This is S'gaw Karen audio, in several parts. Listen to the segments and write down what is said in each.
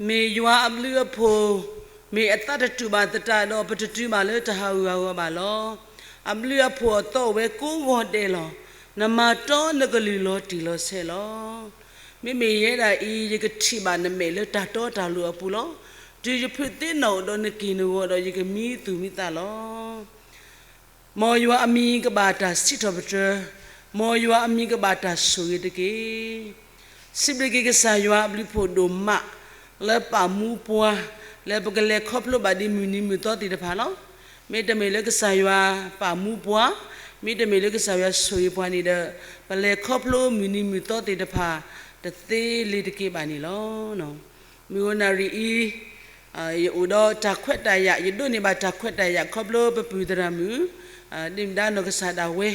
မ့ၢ်ယွၤအဘျုးအဖှိၣ်, မ့ၢ်အသးတတူာ်ဘၣ်သတးဒီး ပတတုၤဘၣ်လၢတၢ်ဟးဂူာ်ဟးဂီၤဘၣ်လီၤ. အဘျုးအဖှိၣ်အသီအိၣ်ဝဲကိးဂီၤဒဲးလီၤ. နမၤတီနကလုၢ်လီၤတံၢ်လီၤဆဲးလီၤ. မ့မ့ၢ်ယဲဒၣ်အံၤ ယကထံၣ်ဘၣ်နမဲာ်လၢတၢ်တီတၢ်လိၤအပူၤလီၤ. တုၤယဖုးသ့ၣ်နီၣ်အိၣ်ဒီးနက့ၢ်နဂီၤဒီး ယကမံသူၣ်မံသးလီၤ. မ်ယွၤအမံၤကဘၣ်တၢ်စံးထီၣ်ပတြၢၤ, မ်ယွၤအမံၤကဘၣ်တၢ်ဆိၣ်ဂ့ၤတက့ၢ်. စံးဘျုးက့ၤကစၢ်ယွၤအဘျုးဖှိၣ်ဒိၣ်မး လၢပာ်မူပှၤ လၢပကလဲၤခီဖျိဘၣ်ဒ်မုၢ်နံၤမုၢ်သီသ့ၣ်တဖၣ်လီၤ. မ့တမ့ၢ်လၢကစၢ်ယွၤပာ်မူပှၤ, မ့တမ့ၢ်လၢကစၢ်ယွၤဆိၣ်ဂ့ၤပှၤန့ၣ်ဒီး ပလဲၤခီဖျိမုၢ်နံၤမုၢ်သီသ့ၣ်တဖၣ် တသ့လၢၤတက့ၢ်ဘၣ်န့ၣ်လီၤ. မုၢ်ဂီၤနၣ်ရံၣ်အံၤ ယအိၣ်ဒီးတၢ်ခွဲးတၢ်ယာ်, ယဒိးန့ၢ်ဘၣ်တၢ်ခွဲးတၢ်ယာ် ခီဖျိပပုၢ်သရၣ်မုၣ် ဒ့ၣ်မဒါနီၢ်ကစၢ်ဒၣ်ဝဲ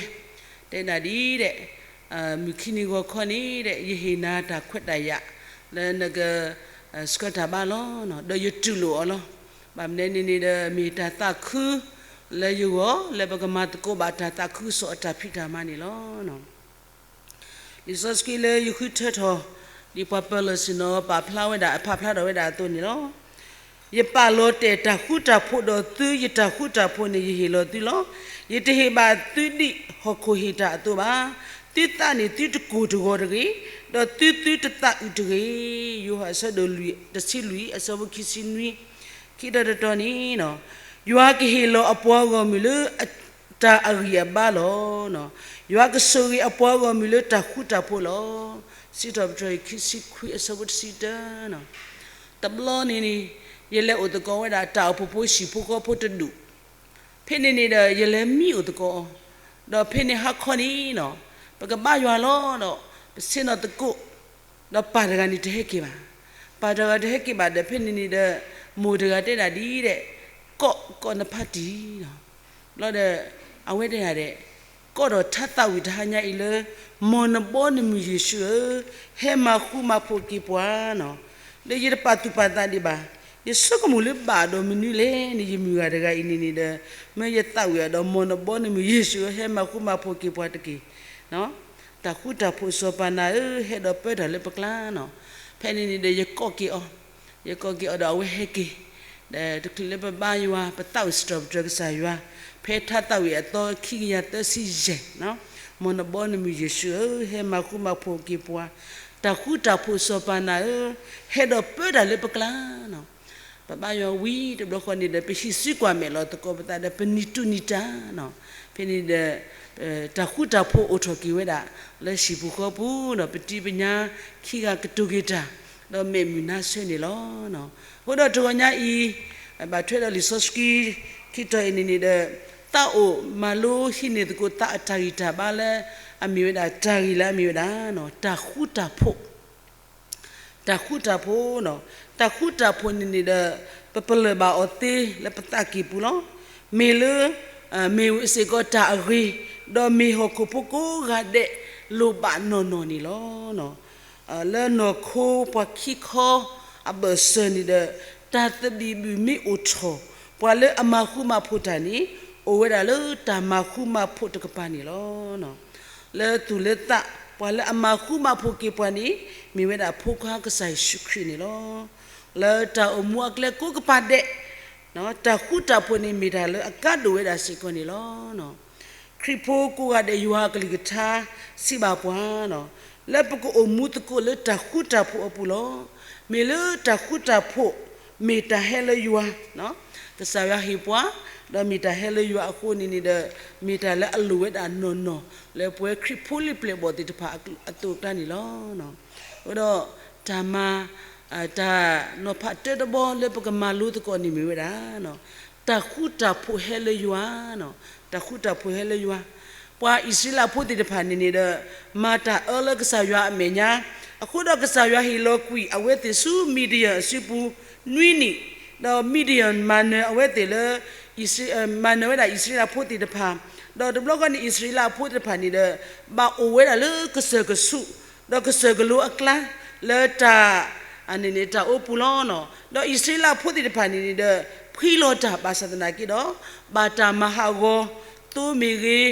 တဲဒၣ်ဒ်ဒီး မုၢ်ခံနံၤဂီၤခီန့ၣ်ဒီး ယဟ့ၣ်နၤတၢ်ခွဲးတၢ်ယာ် လၢနက ဆှၢတၢ်ဘါလီၤ. ဒီးယတူၢ်လိာ်အီၤလီၤ. ဘၣ်မနုၤန့ၣ်န့ၣ်ဒီး မ့ၢ်တၢ်သးခုလၢယဂီၢ် လၢပကမၤသကိးဘၣ်တၢ်သးခုကစီၣ်အတၢ်ဖံးတၢ်မၤန့ၣ်လီၤ. လံာ်စီဆှံလၢယဃုထၢထီၣ် ဒ်ပှၤပၢၤလီၢ်ဆ့ၣ်နီၤပာ်ဖျါဝဲဒၣ် ဖးဖျါထီၣ်ဝဲဒၣ်အသိးန့ၣ်လီၤ. ယပာ်လီၤတဲာ်တၢ်ဃူတၢ်ဖိးဒီးသု, ယတၢ်ဃူတၢ်ဖိးန့ၣ် ယဟ့ၣ်လီၤသုလီၤ. ယတဟ့ၣ်ဘၣ်သုဒ်ဟီၣ်ခိၣ်ဟ့ၣ်တၢ်အသိးဘၣ်. သုသးန့ၣ်သုတကိၢ်တဂီၤတဂ့ၤ, ဒီးသုသုတသးအုးတဂ့ၤ. ယိၤဟၣ်အဆၢဒိၣ်လွံၢ် တဆံလွံၢ် အဆၢဖိခံဆံနွံ, ခံတီၤတတီၤန့ၣ် ယွၤကဟ့ၣ်လီၤအပှၤဂီၢ်မုၢ်လၢ တၢ်အဂံၢ်အဘါလီၤ. ယွၤကဆိၣ်ဂ့ၤအပှၤဂီၢ်မုၢ်လၢတၢ်ဃူတၢ်ဖိးလီၤ. စံးထီၣ်ပတြၢၤ ခံဆံခွံ အဆၢဖိတဆံတၢ, တဘျီန့ၣ်န့ၣ် ယလဲၤအိၣ်သကိးဝဲဒၣ်တၢ်အိၣ်ဖှိၣ်ဖိဟံၣ်ဖိဃီဖိတဒူၣ်, ဖဲန့ၣ်န့ၣ်ဒီး ယလဲၤမံအိၣ်သကိးအီၤ, ဒီးဖဲန့ၣ်ဟါခီန့ၣ် ပကဘါယွၤလီၤဒီး ပဆ့ၣ်နီၤသကိး ဒီးပၢ်တဂၤန့ၣ်တဟဲက့ၤဘၣ်. ပၢ်တဂၤတဟဲက့ၤဘၣ်ဒီး ဖဲန့ၣ်န့ၣ်ဒီး မိၢ်တဂၤတဲဒၣ်ဒ်ဒီး ကိး ကိးနဖါတံၢ်လီၤ. ဘျီဒီး အဝဲတဲဒၣ်ဒီး ကိးဒီးထါသးဝံၣ်တဟါညါအံၤလၢ မ်နဘီနမုၢ်ယ့ၣ်ၡူးဧၢ, ဟဲမၤဃူမၤဖိးက့ၤပှၤနီၤ. ဒီးယတပာ်သူၣ်ပာ်သးဒံးဘၣ်. ယဆိကမိၣ်လၢဘၣ်ဒီးမနုၤလဲၣ်န့ၣ် ယမုၢ်ဂၤတဂၤအံၤန့ၣ်န့ၣ်ဒီး မၢယသးဝံၣ်အီၤဒီး မ်နဘီနမုၢ်ယ့ၣ်ၡူးဧၢ, ဟဲမၤဃူမၤဖိးက့ၤပှၤတက့ၢ်. တၢ်ဃူတၢ်ဖိးစီၤပၤနၤဧၢ, ဟဲဒီးပၢတၢ်လၢပကျါနီၤ. ဖဲန့ၣ်န့ၣ်ဒီး ယကိးက့ၤအီၤ, ယကိးက့ၤအီၤဒီးအဝဲဟဲက့ၤ, ဒီးတချုးလၢပဘါယွၤ ပသးဝံၣ်စံးထီၣ်ပတြၢၤကစၢ်ယွၤ, ဖဲထါသးဝံၣ်အသီခံကယၤသၢဆံယဲၢ်, မ်နဘီနမုၢ်ယ့ၣ်ၡူးဧၢ, ဟဲမၤဃူမၤဖိးက့ၤပှၤ, တၢ်ဃူတၢ်ဖိးစီၤပၤနၤဧၢ, ဟဲဒီးပၢတၢ်လၢပကျါနီၤ. ပဘါယွၤဝံၤတဘျီဃီန့ၣ်ဒီး ပဟံးစုကွၢ်မဲာ်လီၤသကိးပသးဒီး ပနံၤတူၢ်နံၤတၢ်နီၤ. ဖဲန့ၣ်ဒီး တၢ်ဃူတၢ်ဖိးအိၣ်ထီၣ်က့ၤဝဲဒၣ် လၢဟံၣ်ပူၤဃီပူၤဒီး ပတံၤပညါခံဂၤကတိၤက့ၤတၢ်, ဒီးမဲာ်မုာ်နါဆၢန့ၣ်လီၤ. အဃိဒီးတဂီၤညါအံၤ ဘၣ်ထွဲဒီးလံာ်စီဆှံ ခံတီၤအံၤန့ၣ်န့ၣ်ဒီး သးအိၣ်မၤလိဟံးန့ၢ်သကိးသးအတၢ်ဂံၢ်တၢ်ဘါလၢ အမ့ၢ်ဝဲဒၣ် တၢ်ဂ့ၢ်လၢအမ့ၢ်ဝဲဒၣ် တၢ်ဃူတၢ်ဖိး တၢ်ဃူတၢ်ဖိးနီၤ. တၢ်ဃူတၢ်ဖိးန့ၣ်န့ၣ်ဒီး ပပလၢၢ်ဘၣ်အီၤသ့လၢပသးကံၢ်ပူၤလီၤ. မ့ၢ်လၢ မ့ၢ်ဝဲစ့ၢ်ကီးတၢ်အဂ့ၤ, ဒီးမ့ၢ်ဟီၣ်ခိၣ်ဖိကိးဂၤဒဲး လိၣ်ဘၣ်နီၢ်နီၢ်န့ၣ်လီၤ. လၢနီၢ်ခိပှၤခံခီအဘၢၣ်စၢၤန့ၣ်ဒီး တၢ်သဘံၣ်ဘုၣ်မ့ၢ်အိၣ်ထီၣ် ပှၤလၢအမၤဃူမၤဖိးတၢ်န့ၣ် အိၣ်ဝဲဒၣ်လၢတၢ်မၤဃူမၤဖိးတကပၤန့ၣ်လီၤ. လၢသူၣ်လၢသး ပှၤလၢအမၤဃူမၤဖိးက့ၤပှၤန့ၣ် မ့ၢ်ဝဲဒၣ်ဖိခွါကစၢ်ယ့ၣ်ၡူးခရံာ်န့ၣ်လီၤ. လၢတၢ်အိၣ်မူအကျဲကိးကပၤဒဲး တၢ်ဃူတၢ်ဖိးန့ၣ်မ့ၢ်တၢ်လၢအကါဒိၣ်ဝဲဒၣ်စ့ၢ်ကီးန့ၣ်လီၤ. ခရံာ်ဖိကိးဂၤဒဲး ယွၤအကလုၢ်ကထါစံးဘၣ်ပှၤ လၢပကအိၣ်မူသကိးလၢတၢ်ဃူတၢ်ဖိးအပူၤလီၤ. မ့ၢ်လၢတၢ်ဃူတၢ်ဖိး မ့ၢ်တၢ်ဟဲလၢယွၤ ကစၢ်ယွၤဟ့ၣ်ပှၤ ဒီးမ့ၢ်တၢ်ဟဲလၢယွၤအဃိန့ၣ်န့ၣ်ဒီး မ့ၢ်တၢ်လၢအလိၣ်ဝဲဒၣ်နီၢ်နီၢ် လၢပဝဲခရံာ်ဖိလံၤပျဲၢ်ဘီၣ်သ့ၣ်တဖၣ်အသိးအကျါန့ၣ်လီၤ. အဃိဒီး တၢ်မၤ တၢ်နီၤဖးတၢတဘီလၢပကမၤလိသကိးန့ၣ်မ့ၢ်ဝဲဒၣ် တၢ်ဃူတၢ်ဖိးဟဲလၢယွၤ, တၢ်ဃူတၢ်ဖိးဟဲလၢယွၤ. ပှၤအံၣ်စရ့လးဖိသ့ၣ်တဖၣ်န့ၣ်န့ၣ်ဒီး မၤတၢ်အၢလၢကစၢ်ယွၤအမဲာ်ညါ, အဃိဒီးကစၢ်ယွၤဟ့ၣ်လီၤကွံာ်အဝဲသ့ၣ်ဆူမံၤဒယၣ်အစုပူၤနွံနံၣ်, ဒီးမံၤဒယၣ်မၤနၢၤအဝဲသ့ၣ်လၢ မၤနၢၤဝဲဒၣ်အံၣ်စရ့လးဖိသ့ၣ်တဖၣ်, ဒီးတဘျီဃီန့ၣ် အံၣ်စရ့လးဖိသ့ၣ်တဖၣ်န့ၣ်ဒီး ဘၣ်အိၣ်ဝဲဒၣ်လၢကစၢၢ်ကဆူး ဒီးကစၢၢ်ကလိအကျါ လၢတၢ် န့ၣ်န့ၣ် တၢ်အိပူၤလီၤ. ဒီးအံၣ်စရ့လးဖိသ့ၣ်တဖၣ်န့ၣ်န့ၣ်ဒီး ဖှံလီၤတၢ်ဘၣ်ဆၣ်သနာ်က့ဒီး ဘၣ်တၢ်မၤဟးဂီၤ သိမ့ၢ်ဂ့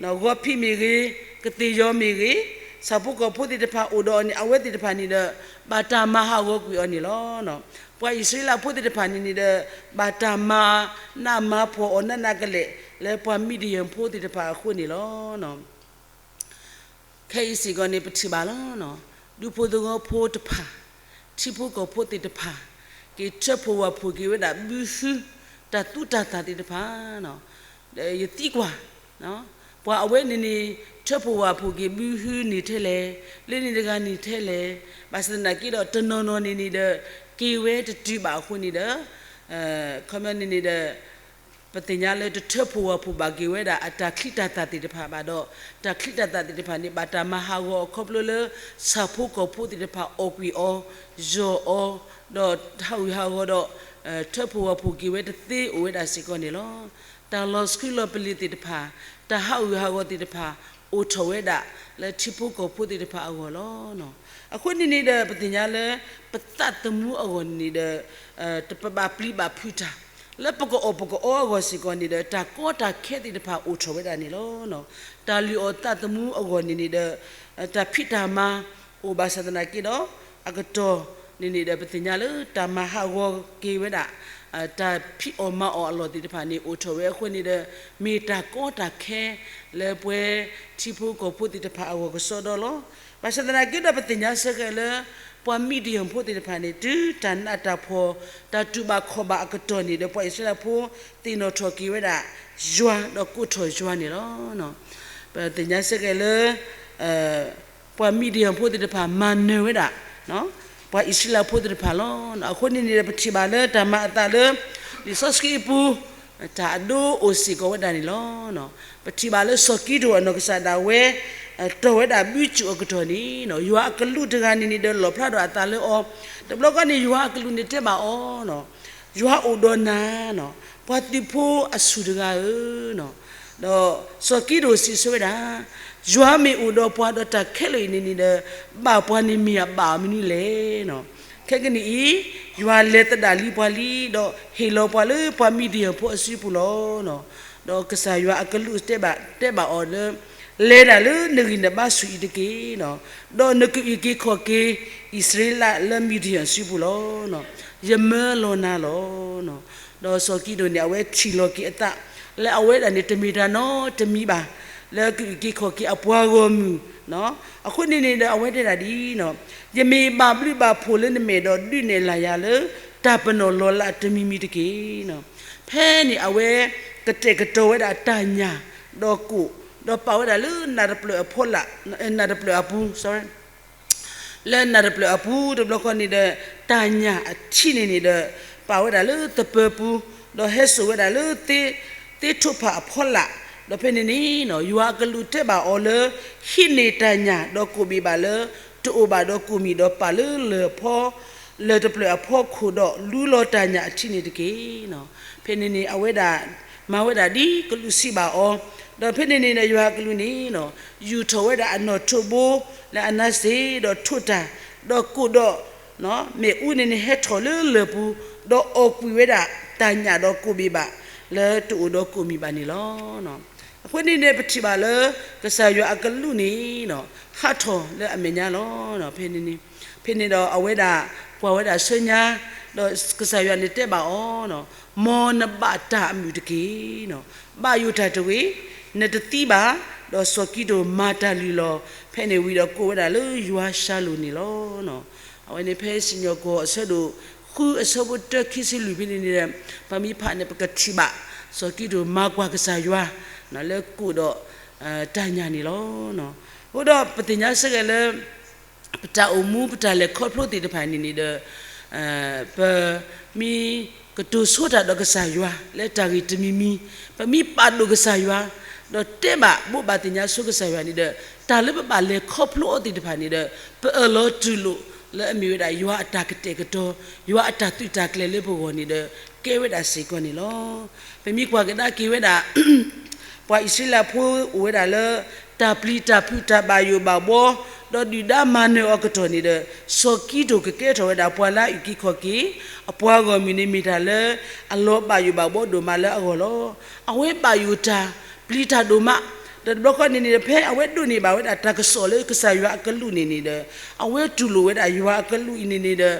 ၤ, ဂီၤဖံးမ့ၢ်ဂ့ၤ, ကသ့ၣ်ယီၤမ့ၢ်ဂ့ၤ, ဆၣ်ဖိကီၢ်ဖိသ့ၣ်တဖၣ်အိၣ်ဒီးအီၤန့ၣ် အဝဲသ့ၣ်တဖၣ်န့ၣ်ဒီး ဘၣ်တၢ်မၤဟးဂီၤကွံာ်အီၤန့ၣ်လီၤ. ပှၤအံၣ်စရ့လးဖိသ့ၣ်တဖၣ်န့ၣ်န့ၣ်ဒီး ဘၣ်တၢ်မၤနးမၤဖှီၣ်အီၤနးနးကလဲာ် လၢပှၤမံၤဒယၣ်ဖိသ့ၣ်တဖၣ်အဃိန့ၣ်လီၤ. ခဲအံၤစ့ၢ်ကီးန့ၣ် ပထံၣ်ဘၣ်လီၤ. ဒူဖိသဝီဖိတဖၣ်, ထံဖိကီၢ်ဖိသ့ၣ်တဖၣ် က့ၤထၢဖှိၣ်ဝၣ်ဖှိၣ်က့ၤဝဲဒၣ်ဘုဟု တၢ်သူတၢ်သၣ်သ့ၣ်တဖၣ်, ယသံကွၢ်, ပှၤအဝဲန့ၣ်န့ၣ် ထၢဖှိၣ်ဝၣ်ဖှိၣ်က့ၤဘုဟုန့ၣ်ထဲလဲၣ်, လၢန့ၣ်တဂၤန့ၣ်ထဲလဲၣ်, ဘၣ်ဆၣ်သနာ်က့ဒီး တနီၤနီၤန့ၣ်န့ၣ်ဒီး က့ၤဝဲတတုၤဘၣ်အဃိန့ၣ်ဒီး ခီပညီန့ၣ်န့ၣ်ဒီး ပသ့ၣ်ညါလၢတထၢဖှိၣ်ဝၣ်ဖှိၣ်ဘၣ်က့ၤဝဲဒၣ်အတၢ်ချံတၢ်သၣ်သ့ၣ်တဖၣ်ဘၣ်ဒီး တၢ်ချံတၢ်သၣ်သ့ၣ်တဖၣ်န့ၣ် ဘၣ်တၢ်မၤဟးဂီၤအခီဖျိလၢ ဆၣ်ဖိကီၢ်ဖိသ့ၣ်တဖၣ်အီၣ်ကွံာ်အီၤ, ယီၢ်အီၤ, ဒီးဟးဂူာ်ဟးဂီၤဒီး ထၢဖှိၣ်ဝၣ်ဖှိၣ်က့ၤဝဲတသ့အိၣ်ဝဲဒၣ်စ့ၢ်ကီးန့ၣ်လီၤ. တၢ်လီၤဆှံလီၤပလ့ၤသ့ၣ်တဖၣ်, တၢ်ဟးဂူာ်ဟးဂီၤသ့ၣ်တဖၣ် အိၣ်ထီၣ်ဝဲဒၣ် လၢထံဖိကီၢ်ဖိသ့ၣ်တဖၣ်အဂီၢ်လီၤ. အဃိန့ၣ်န့ၣ်ဒီး ပသ့ၣ်ညါလၢ ပသးသမူအဂီၢ်န့ၣ်ဒီး ပဘၣ်ပျံၤဘၣ်ဖုးတၢ်, လၢပကအီၣ်ပကအီအဂီၢ်စ့ၢ်ကီးန့ၣ်ဒီး တၢ်ကီတၢ်ခဲသ့ၣ်တဖၣ်အိၣ်ထီၣ်ဝဲဒၣ်န့ၣ်လီၤ. တၢ်လုၢ်အီၣ်သးသမူအဂီၢ်န့ၣ်န့ၣ်ဒီး တၢ်ဖံးတၢ်မၤအိၣ်ဘၣ်ဆၣ်သနာ်က့ဒီး အကတီၢ်န့ၣ်န့ၣ်ဒီး ပသ့ၣ်ညါလၢတၢ်မၤဟးဂီၤက့ၤဝဲဒၣ် တၢ်ဖံးအီၣ်မၤအီၣ်အလီၢ်သ့ၣ်တဖၣ်န့ၣ် အိၣ်ထီၣ်ဝဲအဃိန့ၣ်ဒီး မ့ၢ်တၢ်ကီတၢ်ခဲ လၢပဝဲထံဖိကီၢ်ဖိသ့ၣ်တဖၣ်အဂီၢ်ကစီဒီလီၤ. ဘၣ်ဆၣ်သနာ်က့ဒီး ပသ့ၣ်ညါဆၢက့ၤလၢ ပှၤမံၤဒယၣ်ဖိသ့ၣ်တဖၣ်န့ၣ် တုၤတၢ်နးတၢ်ဖှီၣ် တၢ်တူၢ်ဘၣ်ခီၣ်ဘၣ်အကတီၢ်န့ၣ်ဒီး ပှၤအံၣ်စရ့လးဖိ သ့ၣ်နီၣ်ထီၣ်က့ၤဝဲဒၣ် ယွၤဒီးကိးထီၣ်ယွၤန့ၣ်လီၤ. ပသ့ၣ်ညါဆၢက့ၤလၢ ပှၤမံၤဒယၣ်ဖိသ့ၣ်တဖၣ်မၤနၢၤဝဲဒၣ် ပှၤအံၣ်စရ့လးဖိသ့ၣ်တဖၣ်လီၤ. အဃိန့ၣ်န့ၣ်ဒီး ပထံၣ်ဘၣ်လၢတၢ်မၤအသးလၢ လံာ်စီဆှံအပူၤ တၢ်အဒိအိၣ်စ့ၢ်ကီးဝဲဒၣ်န့ၣ်လီၤ. ပထံၣ်ဘၣ်လၢစီၤကံဒိၣ်အနီၢ်ကစၢ်ဒၣ်ဝဲ တီၢ်ဝဲဒၣ်ဘုကၠူၣ်အကတီၢ်န့ၣ် ယွၤအကလူးတဂၤန့ၣ်န့ၣ်ဒီး လီၣ်ဖျါထီၣ်အသးလၢအီၤ, တဘျီဃီန့ၣ် ယွၤအကလူးန့ၣ်တဲဘၣ်အီၤ ယွၤအိၣ်ဒီးနၤ, ပှၤသုးဖိအဆူၣ်တဂၤဧၢ, ဒီးစီၤကံဒိၣ်စံးဆၢဝဲဒၣ်, ယွၤမ့ၢ်အိၣ်ဒီးပှၤဒီးတၢ်ခဲလၢာ်အံၤန့ၣ်န့ၣ်ဒီး ဘၣ်ပှၤန့ၣ်မ့ၢ်အဘၣ်မနုၤလဲၣ်. ခဲကနံၣ်အံၤ ယွၤလဲၤသဒၣ်လံပှၤလံ, ဒီးဟ့ၣ်လီၤပှၤလၢပှၤမံၤဒယၣ်ဖိအစုပူၤလီၤ. ဒီးကစၢ်ယွၤအကလူးတဲဘၣ်အီၤလၢ လဲၤဒၣ်လၢနဂံၢ်နဘါဆူၣ်အံၤတက့ၢ်, ဒီးနကအုၣ်က့ၤခီၣ်က့ၤ အံၣ်စရ့လးလၢမံၤဒယၣ်အစုပူၤလီၤ. ယမၢလီၤနၤလီၤ. ဒီးစီၤကံဒိၣ်န့ၣ် အဝဲထံၣ်လီၤက့ၤအသး လၢအဝဲဒၣ်န့ၣ် တမ့ၢ်တၢ်နီတမံၤဘၣ် လၢကအုၣ်က့ၤခီၣ်က့ၤအပှၤဂီၢ်မုၢ်, အဃိန့ၣ်န့ၣ်ဒီး အဝဲတဲဒၣ်ဒ်အံၤ, ယမ့ၢ်ဘၣ်ဘျုးဘၣ်ဖှိၣ်လၢနမဲာ်ဒီး ဒုးနဲၣ်လၢ်ယၤလၢ တၢ်ပနီၣ်လီၤလးတမံၤမံၤတက့ၢ်. ဖဲန့ၣ်အဝဲ ကတဲာ်ကတီၤဝဲဒၣ်တၢ်ညၣ်ဒီးကိၣ်, ဒီးပာ်ဝဲဒၣ်လၢနၢ်တဖျၢၣ်အဖီလာ်, နၢ်တဖျၢၣ်အပူၤ လၢနၢ်တဖျၢၣ်အပူၤ တဘျီဃီန့ၣ်ဒီး တၢ်ညၣ်အထံန့ၣ်န့ၣ်ဒီး ပာ်ဝဲဒၣ်လၢသပၢၤပူၤ, ဒီးဟဲစိာ်ဝဲဒၣ်လၢ သ့ၣ်ထိးဖးအဖီလာ်, ဒီးဖဲန့ၣ်န့ၣ် ယွၤအကလူးတဲဘၣ်အီၤလၢ ဟံးန့ၢ်တၢ်ညၣ်ဒီးကိၣ်ဘ့ၣ်ဘၣ်လၢ တအိၣ်ဘၣ်ဒီးကိၣ်မံၣ်ဒီးပာ်လၢလၢၢ်အဖီ လၢၢ်တဖျၢၣ်အဖီခိၣ်ဒီး လူလီၤတၢ်ညၣ်အထံန့ၣ်တက့ၢ်. ဖဲန့ၣ်န့ၣ် အဝဲဒၣ် မၤဝဲဒၣ်ဒ်ကလူးစံးဘၣ်အီၤ, ဒီးဖဲန့ၣ်န့ၣ်ဒီး ယွၤအကလူးန့ၣ် ယူာ်ထီၣ်ဝဲဒၣ်အနီၣ်ထိးဘိလၢအနါစ့ၢ် ဒီးထိးတၢ်, ဒီးကိၣ်ဒီး မ့ၣ်အူန့ၣ်န့ၣ် ဟဲထီၣ်လၢလၢၢ်ပူၤ, ဒီးအီၣ်ကွံာ်ဝဲဒၣ်တၢ်ညၣ်ဒီးကိၣ်ဘ့ၣ်ဘၣ် လၢတအိၣ်ဒီးကိၣ်မံၣ်ဘၣ်န့ၣ်လီၤ. အဃိန့ၣ်န့ၣ် ပထံၣ်ဘၣ်လၢ ကစၢ်ယွၤအကလူးန့ၣ် ဟးထီၣ်လၢအမဲာ်ညါလီၤ. ဖဲန့ၣ်န့ၣ် ဖဲန့ၣ်ဒီးအဝဲဒၣ် ကွၢ်ဝဲဒၣ်ဆူညါ, ဒီးကစၢ်ယွၤန့ၣ်တဲဘၣ်အီၤ, မ်နဘၣ်တၢ်အမုာ်တက့ၢ်. ဘၣ်ယိၣ်တၢ်တဂ့ၤ, နတသံဘၣ်, ဒီးစီၤကံဒိၣ်မၤတၢ်လုၢ်လီၤ. ဖဲန့ၣ်ဝံၤဒီးကိးဝဲဒၣ်လၢယွၤၡၤလိာ်န့ၣ်လီၤ. အဝဲန့ၣ်ဖဲစံၣ်ညီၣ်ကွီၢ်အဆၢဒိၣ်ဃုအဆၢဖိတၢ ခံဆံလွံၢ်ဖဲန့ၣ်န့ၣ်ဒီး ပမ့ၢ်ဖးန့ၣ် ပကထံၣ်ဘၣ် စီၤကံဒိၣ်မၤကွၢ်ကစၢ်ယွၤ လၢကိၣ်ဒီး တၢ်ညၣ်န့ၣ်လီၤ. အဃိဒီးပသ့ၣ်ညါဆၢက့ၤလၢ ပတၢ်အိၣ်မူပတၢ်လဲၤခီဖျိသ့ၣ်တဖၣ်န့ၣ်န့ၣ်ဒီး ပမ့ၢ်ကတိၤဆိတၢ်ဒီးကစၢ်ယွၤ လၢတၢ်ဂ့ၢ်တမံၤမံၤ, ပမ့ၢ်ပာ်ဒိၣ်ကစၢ်ယွၤ ဒီးတဲဘၣ်ဘိးဘၣ်သ့ၣ်ညါဆိကစၢ်ယွၤန့ၣ်ဒီး တၢ်လၢပဘၣ်လဲၤခီဖျိအီၤသ့ၣ်တဖၣ်န့ၣ်ဒီး ပအၢၣ်လီၤတူၢ်လိာ်လၢအမ့ၢ်ဝဲဒၣ်ယွၤအတၢ်ကတဲာ်ကတီၤ, ယွၤအတၢ်သုးတၢ်ကျဲၤလၢပဂီၢ်န့ၣ်ဒီး ကဲဝဲဒၣ်စ့ၢ်ကီးန့ၣ်လီၤ. ပမ့ၢ်ကွၢ်ကဒါက့ၤဝဲဒၣ် ပှၤအံၣ်စရ့လးဖိအိၣ်ဝဲဒၣ်လၢ တၢ်ပျံၤတၢ်ဖုးတၢ်ဘၣ်ယိၣ်ဘၣ်ဘှီ ဒီးဒုၣ်ဒါမၤနၢၤအီၤကတီၢ်န့ၣ်ဒီး စီၤကံဒိၣ်ကကဲထီၣ်ဝဲဒၣ်ပှၤလၢအအုၣ်က့ၤခီၣ်က့ၤ အပှၤဂီၢ်မုၢ်န့ၣ်မ့ၢ်တၢ်လၢ အလီၤဘၣ်ယိၣ်ဘၣ်ဘှီဒိၣ်မးလၢအဂီၢ်လီၤ. အဝဲဘၣ်ယိၣ်တၢ် ပျံၤတၢ်ဒိၣ်မး, ဒီးတဘျီဃီန့ၣ်န့ၣ်ဒီး ဖဲအဝဲဒိးန့ၢ်ဘၣ်ဝဲဒၣ်တၢ်ကစီၣ်လၢကစၢ်ယွၤအကလူးန့ၣ်န့ၣ်ဒီး အဝဲတူၢ်လိာ်ဝဲဒၣ်ယွၤအကလူးအံၤန့ၣ်န့ၣ်ဒီး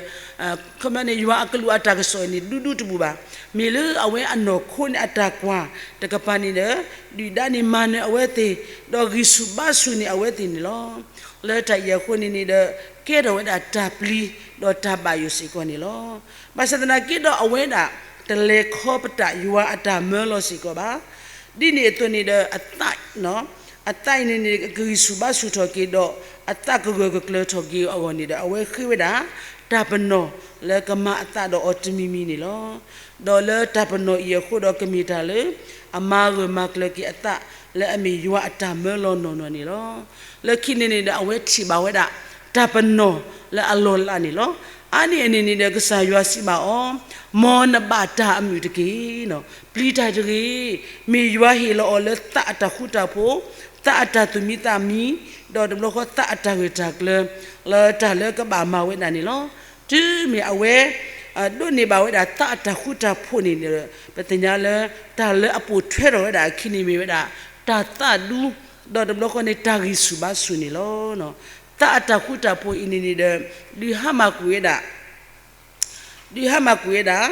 ခီပညီန့ၣ် ယွၤအကလူးအတၢ်ကစီၣ်အံၤန့ၣ် ဒူဒူတဘူၣ်ဘၣ်. မ့ၢ်လၢအဝဲအနီၢ်ခိန့ၣ်အတၢ်ကွၢ်တကပၤန့ၣ်ဒီး ဒုၣ်ဒါန့ၣ်မၤနၢၤအဝဲသ့ၣ် ဒီးဂံၢ်ဆူၣ်ဘါဆူၣ်န့ၢ်အဝဲသ့ၣ်န့ၣ်လီၤ. လၢတၢ်အံၤအဃိန့ၣ်န့ၣ်ဒီး ကဲထီၣ်ဝဲဒၣ်တၢ်ပျံၤ ဒီးတၢ်ဘၣ်ယိၣ်စ့ၢ်ကီးန့ၣ်လီၤ. ဘၣ်ဆၣ်သနာ်က့ဒီး အဝဲဒၣ်တလဲၤခီပတာ်ယွၤအတၢ်မၢလီၤစ့ၢ်ကီးဘၣ်. ဒ်န့ၣ်အသိးန့ၣ်ဒီး အသး အသးအံၤန့ၣ်န့ၣ် ကဂံၢ်ဆူၣ်ဘါဆူၣ်ထီၣ်က့ၤဒီး အသးကဂၢၢ်ကကျၢၤထီၣ်က့ၤအဂီၢ်န့ၣ်ဒီး အဝဲဃ့ဝဲဒၣ် တၢ်ပနီၣ်လၢကမၤအသးဒီးအီၤတမံၤမံၤန့ၣ်လီၤ. ဒီးလၢတၢ်ပနီၣ်အံၤအဃိဒီး ကမ့ၢ်တၢ်လၢ အမၤဂၢၢ်မၤကျၢၤက့ၤအသး လၢအမ့ၢ်ယွၤအတၢ်မၢလီၤနီၢ်နီၢ်န့ၣ်လီၤ. လၢခံန့ၣ်န့ၣ်ဒီး အဝဲထံၣ်ဘၣ်ဝဲဒၣ် တၢ်ပနီၣ်လၢအလီၢ်လးန့ၣ်လီၤ. အါန့ၢ်အန့ၣ်န့ၣ်ဒီး ကစၢ်ယွၤစံးဘၣ်အီၤ, မ်နဘၣ်တၢ်အမုာ်တက့ၢ်. ပျံၤတၢ်တဂ့ၤ. မ့ၢ်ယွၤဟ့ၣ်လီၤအီၤလၢသးအတၢ်ဃူတၢ်ဖိး, သးအတၢ်သူၣ်မံသးမံ, ဒီးတဘျီဃီသးအတၢ်ဂၢၢ်တၢ်ကျၢၤ လၢတၢ်လၢကဘၣ်မၤဝဲဒၣ်န့ၣ်လီၤ. တုၤမ့ၢ်အဝဲ ဒိးန့ၢ်ဘၣ်ဝဲဒၣ်သးအတၢ်ဃူတၢ်ဖိးန့ၣ်ဒီး ပသ့ၣ်ညါလၢ တၢ်လၢအပိာ်ထွဲထီၣ်ဝဲဒၣ်အခံန့ၣ်မ့ၢ်ဝဲဒၣ် တၢ်သးဒူ, ဒီးတဘျီဃီန့ၣ် တၢ်ဂံၢ်ဆူၣ်ဘါဆူၣ်န့ၣ်လီၤ. သးအတၢ်ဃူတၢ်ဖိးအံၤန့ၣ်န့ၣ်ဒီး ဒုးဟါမၢ်ကွံာ်ဝဲဒၣ် ဒုးဟါမၢ်ကွံာ်ဝဲဒၣ်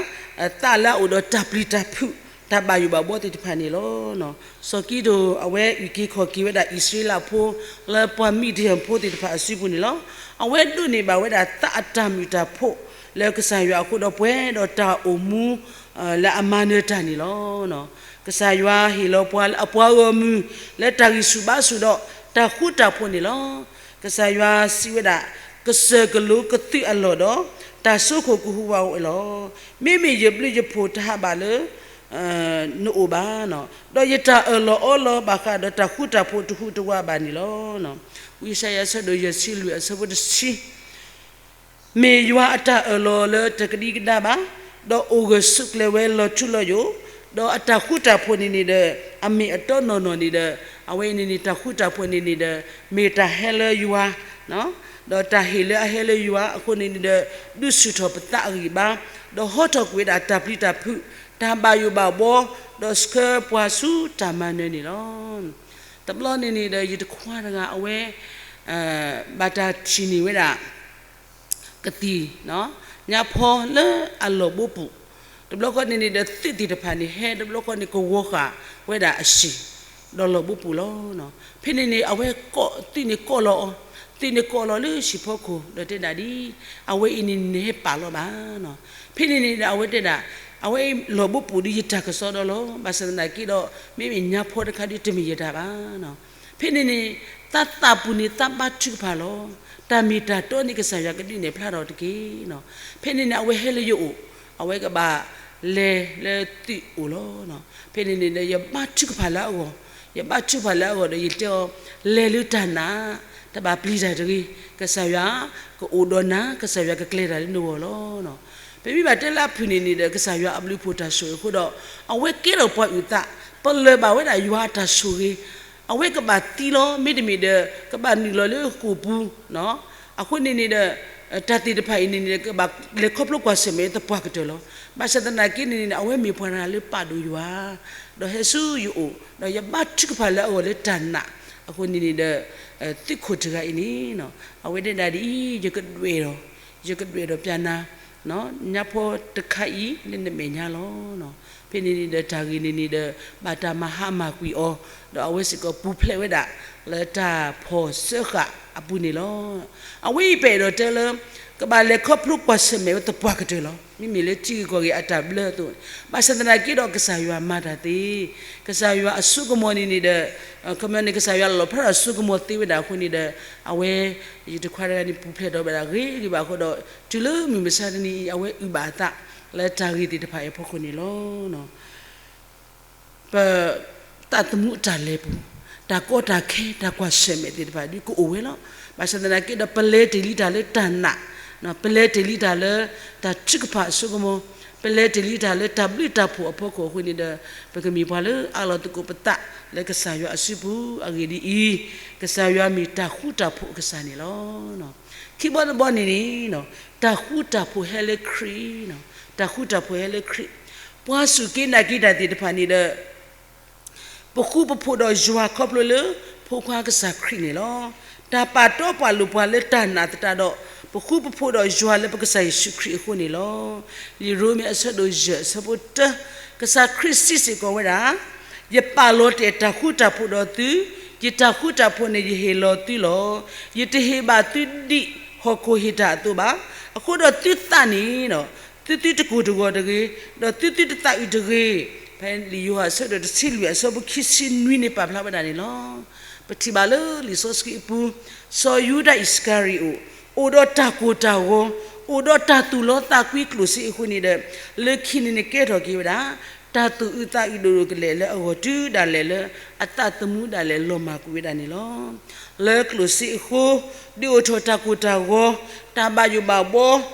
သးလၢအအိၣ်ဒီးတၢ်ပျံၤတၢ်ဖုး တၢ်ဘၣ်ယိၣ်ဘၣ်ဘှီသ့ၣ်တဖၣ်န့ၣ်လီၤ. စီၤကံဒိၣ် အဝဲအုၣ်က့ၤခီၣ်က့ၤဝဲဒၣ်အံၣ်စရ့လးဖိ လၢပှၤမံးဒယၣ်ဖိသ့ၣ်တဖၣ်အစုပူၤန့ၣ်လီၤ. အဝဲဒိးန့ၢ်ဘၣ်ဝဲဒၣ်သးအတၢ်မုာ်တၢ်ဖိး လၢကစၢ်ယွၤအဃိဒီး ပှဲၤဒီးတၢ်အိၣ်မူ လၢအမၤနၢၤတၢ်န့ၣ်လီၤ. ကစၢ်ယွၤဟ့ၣ်လီၤပှၤလၢအပှၤဂီၢ်မုၢ် လၢတၢ်ဂံၢ်ဆူၣ်ဘါဆူၣ်ဒီးတၢ်ဃူတၢ်ဖိးန့ၣ်လီၤ. ကစၢ်ယွၤစံးဝဲဒၣ်, ကစၢၢ်ကလိကသုးအလီၢ်ဒီး တၢ်စိခိၣ်ကဟူးဝးဝဲလီၤ. မ့မ့ၢ်ယဘျုးယဖှိၣ်တဟးဘၣ်လၢ နအိၣ်ဘၣ်, ဒီးယတၢ်အၢၣ်လီၤအီလီၤဘၣ်ဃးဒီးတၢ်ဃူတၢ်ဖိးတဟူးတဝးဘၣ်န့ၣ်လီၤ. ဝံယၡါယၤ အဆၢဒိၣ်ယဲၢ်ဆံလွံၢ် အဆၢဖိတဆံ မ့ၢ်ယွၤအတၢ်အၢၣ်လီၤလၢတကဒံကဒါဘၣ်, ဒီးအိၣ်ဂၢၢ်ဆိးကျၢၤဝဲလီၤထူလီၤယိာ်, ဒီးအတၢ်ဃူတၢ်ဖိးန့ၣ်န့ၣ်ဒီး အမ့ၢ်အတီနီၢ်နီၢ်န့ၣ်ဒီး အဝဲအံၤန့ၣ်န့ၣ် တၢ်ဃူတၢ်ဖိးန့ၣ်န့ၣ်ဒီး မ့ၢ်တၢ်ဟဲလၢယွၤ, ဒီးတၢ်ဟ့ၣ်လၢအဟဲလၢယွၤအဃိန့ၣ်န့ၣ်ဒီး ဒုးဆူၣ်ထီၣ်ပသးအဂံၢ်ဘါ, ဒီးဟီထီၣ်ကွံာ်ဝဲဒၣ်တၢ်ပျံၤတၢ်ဖုး, တၢ်ဘၣ်ယိၣ်ဘၣ်ဘှီ, ဒီးဆှၢပှၤဆူတၢ်မၤနၢၤန့ၣ်လီၤ. တဘျီန့ၣ်န့ၣ်ဒီး ယတခွါတဂၤအဝဲ ဘၣ်တၢ်ထံၣ်န့ၢ်ဝဲဒၣ် ကသံၣ် ညါဖီလၢအလီၢ်ဘိပူၤ, တဘျီဃီန့ၣ်န့ၣ်ဒီး သုးသ့ၣ်တဖၣ်န့ၣ် ဟဲတဘျီဃီန့ၣ် ကဝီၤဃာ်ဝဲဒၣ်အဟံၣ် ဒီးလီၢ်ဘိပူၤလီၤ. ဖဲန့ၣ်န့ၣ် အဝဲကိး သုးန့ၣ်ကိးလီၤအီၤ, သုးန့ၣ်ကိးလီၤလၢဟံၣ်ဖီခိၣ်ဒီးတဲဒၣ်ဒ် အဝဲအံၤန့ၣ်န့ၣ်ဟဲပာ်လီၤဘၣ်. ဖဲန့ၣ်န့ၣ်ဒီး အဝဲတဲဒၣ်, အဝဲအံၤလီၢ်ဘိပူၤဒီးယတၢ်ကစီဒီလီၤ. ဘၣ်ဆၣ်သနာ်က့ဒီး မ့မ့ၢ်ညါဖီတခါဒီး တမ့ၢ်ယတၢ်ဘၣ်. ဖဲန့ၣ်န့ၣ် သးသးပူၤန့ၣ် သးဘါထုကဖၣ်လီၤ. တၢ်မ့ၢ်တၢ်တီန့ၣ် ကစၢ်ယွၤကဒုးနဲၣ်ဖျါထီၣ်တက့ၢ်. ဖဲန့ၣ်န့ၣ် အဝဲဟဲလၢယအိၣ်, အဝဲကဘၣ်လဲၤလၢသုးအိၣ်လီၤ. ဖဲန့ၣ်န့ၣ်ဒီး ယဘါထုကဖၣ်လၢအဂီၢ်, ယဘါထုကဖၣ်လၢအဂီၢ်ဒီး ယတဲအီၤ, လဲၤလၢတၢ်နာ်, တဘၣ်ပျံၤတၢ်တဂ့ၤ, ကစၢ်ယွၤကအိၣ်ဒီးနၤ, ကစၢ်ယွၤကကျဲၤတၢ်လၢနဂီၢ်လီၤ. ပမ့ၢ်ဘၣ်တဲလၢအဖုၣ်န့ၣ်န့ၣ်ဒီး ကစၢ်ယွၤအဘျုးအဖှိၣ်တၢ်ဆိၣ်ဂ့ၤအဃိဒီး အဝဲကဲထီၣ်ပှၤအုၣ်သး, ပလၢၢ်ဘၣ်ဝဲဒၣ်ယွၤအတၢ်ဆိၣ်ဂ့ၤ, အဝဲကဘၣ်သံလီၤ, မ့တမ့ၢ်ဒီး ကဘၣ်နုာ်လီၤလၢဃိာ်ပူၤ, အဃိန့ၣ်န့ၣ်ဒီး တၢ်သ့ၣ်တဖၣ်အံၤန့ၣ်န့ၣ်ဒီး ကဘၣ်လဲၤခီဖျိကွၢ်ဆၢၣ်မဲာ်သပှၢ်ကတၢၢ်လီၤ. ဘၣ်ဆၣ်သနာ်က့န့ၣ်န့ၣ် အဝဲမ့ၢ်ပှၤတဂၤလၢပာ်ဒိၣ်ယွၤ, ဒီးဟဲဆူယအိၣ်, ဒီးယဘါထုကဖၣ်လၢအဂီၢ်လၢတၢ်နာ်, အဃိန့ၣ်န့ၣ်ဒီး သုးခိၣ်တဂၤအံၤန့ၣ် အဝဲတဲဒၣ်ဒ်အံၤ, ယကဒွဲၣ်ဒီး, ယကဒွဲၣ်ဒီးပျၢ်နၤ ညါဖီတခါအံၤလၢနမဲာ်ညါလီၤ. ဖဲန့ၣ်န့ၣ်ဒီး တၢ်ဂ့ၢ်န့ၣ်န့ၣ်ဒီး ဘၣ်တၢ်မၤဟါမၢ်ကွံာ်အီၤ, ဒီးအဝဲစ့ၢ်ကီးပူၤဖျဲးဝဲဒၣ် လၢတၢ်ဖီၣ်စၢဃာ်အပူၤန့ၣ်လီၤ. အဝဲအံၤပအဲၣ်ဒိးတဲလၢ ကဘၣ်လဲၤခီဖျိကွၢ်ဆၢၣ်မဲာ်ဝဲသပှၢ်ကတၢၢ်လီၤ. မ့မ့ၢ်လၢထံဂ့ၢ်ကီၢ်ဂ့ၢ်အတၢ်ဘျၢအသိး, ဘၣ်ဆၣ်သနာ်က့ဒီး ကစၢ်ယွၤမၤတၢ်သ့, ကစၢ်ယွၤအစိကမီၤန့ၣ်န့ၣ်ဒီး ခီပညီန့ၣ် ကစၢ်ယွၤလီၣ်ဖျါထီၣ်စိကမီၤသ့ဝဲဒၣ်အဃိန့ၣ်ဒီး အဝဲ ယတခွါတဂၤန့ၣ် ပူၤဖျဲးဒီးဝဲဒၣ်ဂ့ၤဂ့ၤဘၣ်အဃိဒီး တုၤလၢမုၢ်မဆါတနံၤအံၤ အဝဲအုၣ်ဘၣ်အသး လၢတၢ်ဂ့ၢ်သ့ၣ်တဖၣ်အံၤအဖီခိၣ်န့ၣ်လီၤ. ပ သးသမူအတၢ်လဲၤပူၤ, တၢ်ကီတၢ်ခဲ တၢ်ကွၢ်ဆၢၣ်မဲာ်သ့ၣ်တဖၣ်ဒုးကအိၣ်ဝဲလီၤ. ဘၣ်ဆၣ်သနာ်က့ဒီး ပလဲၤတ့ၢ်လံတၢ်လၢတၢ်နာ်, ပလဲၤတ့ၢ်လံတၢ်လၢ တၢ်ထုကဖၣ်အစိကမီၤ, ပလဲၤတ့ၢ်လံတၢ်လၢတၢ်ဘျုးတၢ်ဖှိၣ်အဖီခိၣ်အဃိန့ၣ်ဒီး ပကမ့ၢ်ပှၤလၢအအးလီၤသကိးပသးလၢကစၢ်ယွၤအစုပူၤအဂ့ၢ်ဒ်အံၤ, ကစၢ်ယွၤမ့ၢ်တၢ်ဃူတၢ်ဖိးအကစၢ်န့ၣ်လီၤ. ခံဘီတဘီန့ၣ်န့ၣ် တၢ်ဃူတၢ်ဖိးဟဲလၢခရံာ်, တၢ်ဃူတၢ်ဖိးဟဲလၢခရံာ်, ပှၤစူၢ်က့ၤနာ်က့ၤတၢ်သ့ၣ်တဖၣ်န့ၣ်ဒီး ပဃူပဖိးဒီးယွၤခီဖျိလၢဖိခွါကစၢ်ခရံာ်န့ၣ်လီၤ. တၢ်ပာ်တီပာ်လိၤပှၤလၢတၢ်နာ်သတးဒီး, ပဃူပဖိးဒီးယွၤလၢပကစၢ်ယ့ၣ်ၡူးခရံာ်အဃိန့ၣ်လီၤ. လံာ်ရိမ့ၤအဆၢဒိၣ်ယဲၢ်အဆၢဖိတၢ, ကစၢ်ခရံာ်စံးစ့ၢ်ကီးဝဲဒၣ်, ယပာ်လီၤတဲာ်တၢ်ဃူတၢ်ဖိးဒီးသု, ယတၢ်ဃူတၢ်ဖိးန့ၣ်ယဟ့ၣ်လီၤသုလီၤ. ယတဟ့ၣ်ဘၣ်သုဒ်ဟီၣ်ခိၣ်ဟ့ၣ်တၢ်အသိးဘၣ်. အဃိဒီးသုသးန့ၣ် သုသုတကိၢ်တဂီၤတဂ့ၤ, ဒီးသုသုတသးအုးတဂ့ၤ. ဖဲလံာ်ယိၤဟၣ်အဆၢဒိၣ်တဆံလွံၢ်အဆၢဖိခံဆံနွံန့ၣ်ပာ်ဖျါဝဲဒၣ်န့ၣ်လီၤ. ပထံၣ်ဘၣ်လၢလံာ်စီဆှံအပူၤ, စီၤယူဒၤအံၣ်စကၤရံၤအိၣ်, အိၣ်ဒီးတၢ်ကိၢ်တၢ်ဂီၤ, အိၣ်ဒီးတၢ်သူၣ်လီသးကွံကျိၣ်စ့အဃိန့ၣ်ဒီး, လၢခံန့ၣ်န့ၣ်ကဲထီၣ်က့ၤဝဲဒၣ် တၢ်သူၣ်အုးသးအုးဒိၣ်ဒိၣ်ကလဲာ်လၢအဂီၢ်တုၤဒၣ်လဲာ်လၢအသးသမူဒၣ်လဲာ်လီၤမၢ်ကွံာ်ဝဲဒၣ်န့ၣ်လီၤ. လၢကျိၣ်စ့အဃိ, ဒုးအိၣ်ထီၣ်တၢ်ကိၢ်တၢ်ဂီၤ, တၢ်ဘၣ်ယိၣ်ဘၣ်ဘှီ,